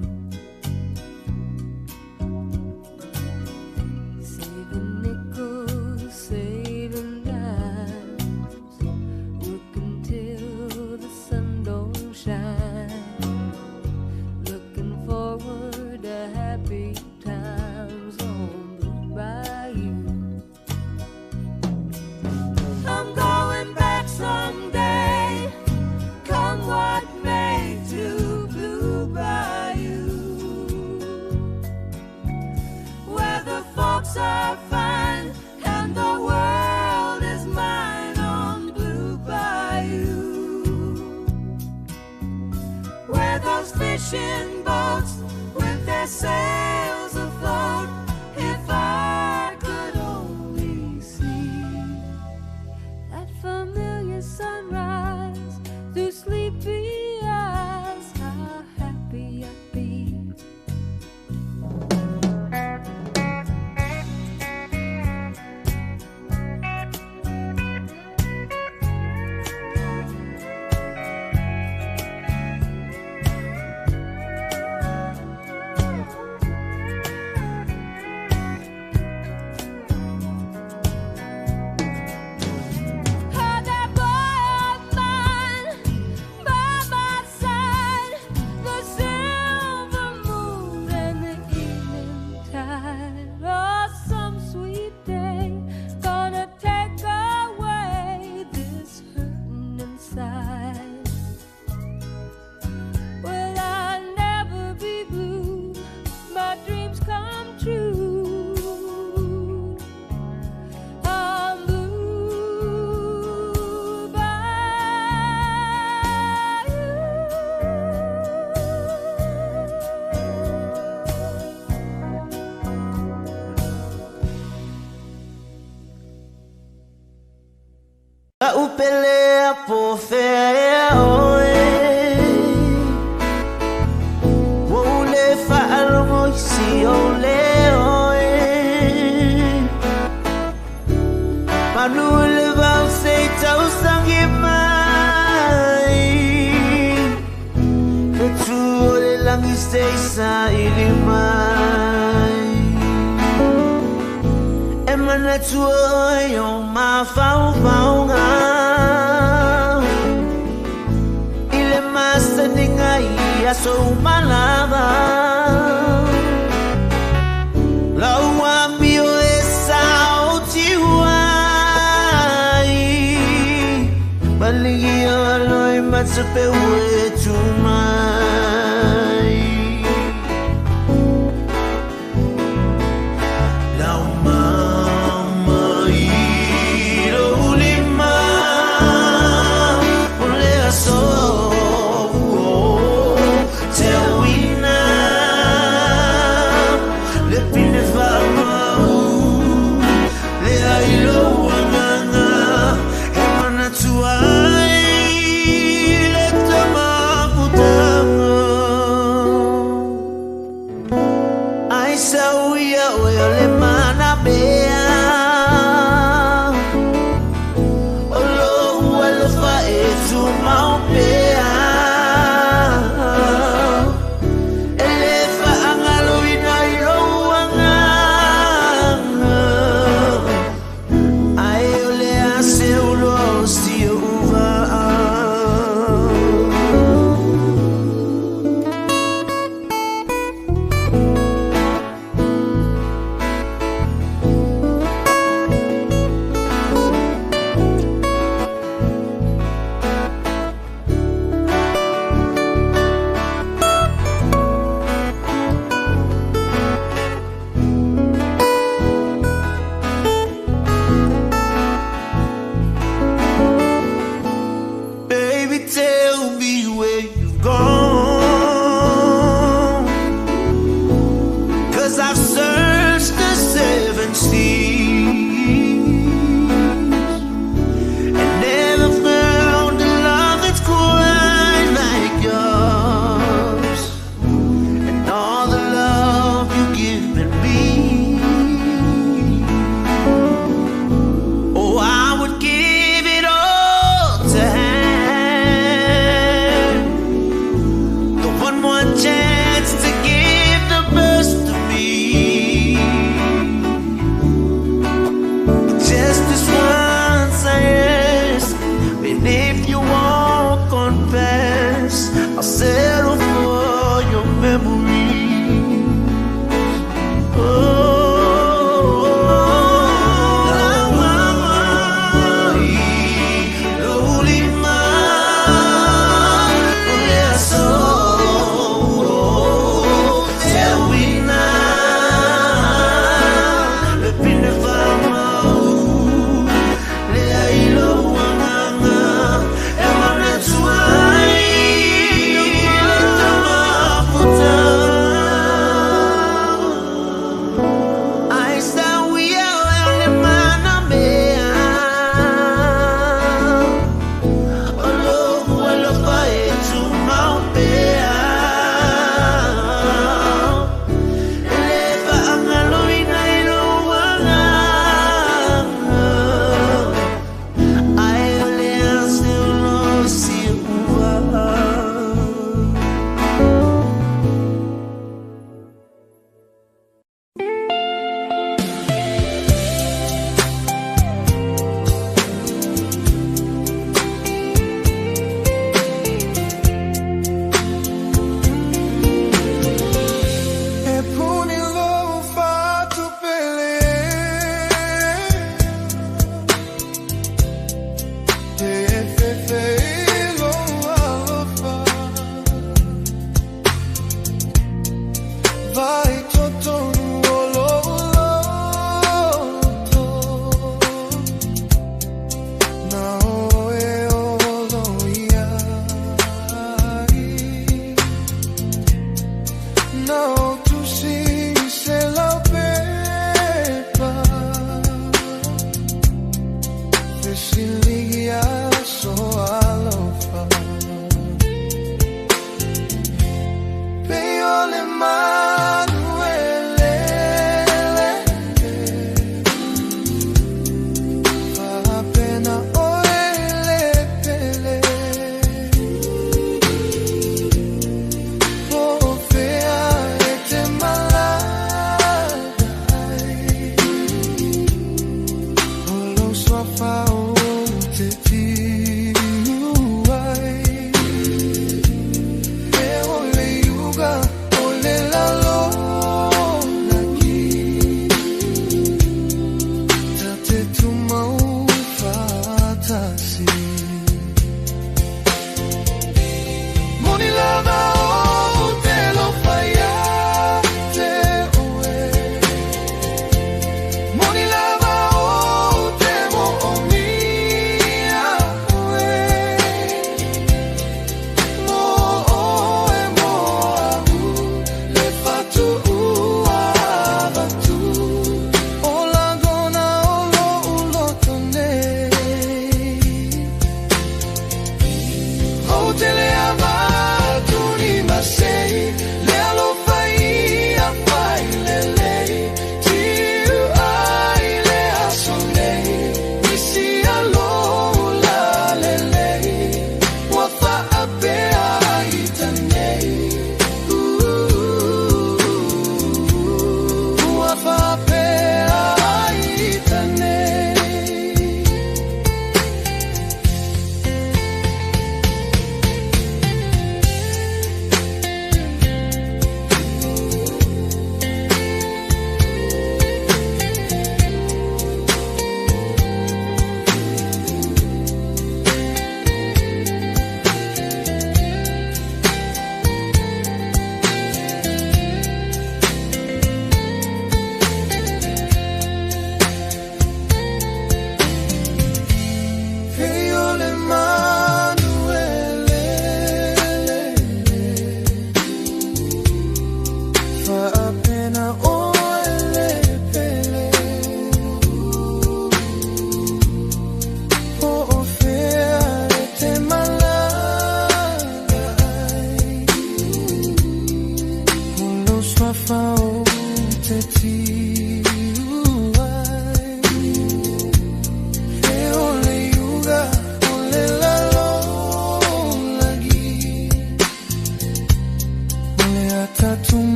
Saving nickels, saving dimes, working till the sun don't shine. Looking forward to happy times on Blue Bayou. I'm going back someday, come what may, to Blue Bayou, where the folks are fine and the world is mine on Blue Bayou, where those fishing boats with their sails afloat. If I could only see that familiar sunrise through sleepy eyes, how happy I'd be. Heard that boy of mine by my side, the silver moon and the evening tide. Oh, some sweet day gonna take away this hurting inside. Will I never be blue? My dreams come true. I'm blue bayou. La'u pele po fea oe Ua ou le faalogo i si ou leo e Manu i le vao se i tausagi mai Le tu o le lagi Se saili mai E manatu oi o mafaufauga I le masaniga i aso uma lava Lau amio e sautiu ai Maligi o loi matape ue tu mai Lau mama i lou lima O le aso ua teuina Le pine faamau Le ai lou agaga E manatu ai le tamafutaga Ai sau ia oe o le manamea O lou alofa e tumau pea E le faagaloina i lou agaga Ae o le a se uloa o si ou vaa. Baby, tell me where you've gone, 'cause I've searched the seven seas and never found a love that's quite like yours. And all the love you've given me, oh, I would give it all to have the one more chance to give the best of me. But just this once I ask, and if you won't confess, I'll settle for your memory. Oh, lau mama i lou lima O le aso ua teuina Le pine faamau Le ai lou agaga E manatu ai le tamafutaga Ai sau ia oe o le manamea O lou alofa e tumau pea E le faagaloina i lou agaga Ae o le a se uloa o si ou vaa. E puni lou fatu pele E fefe i lou alofa Vai totonu o lou loto Na oe olo iai Na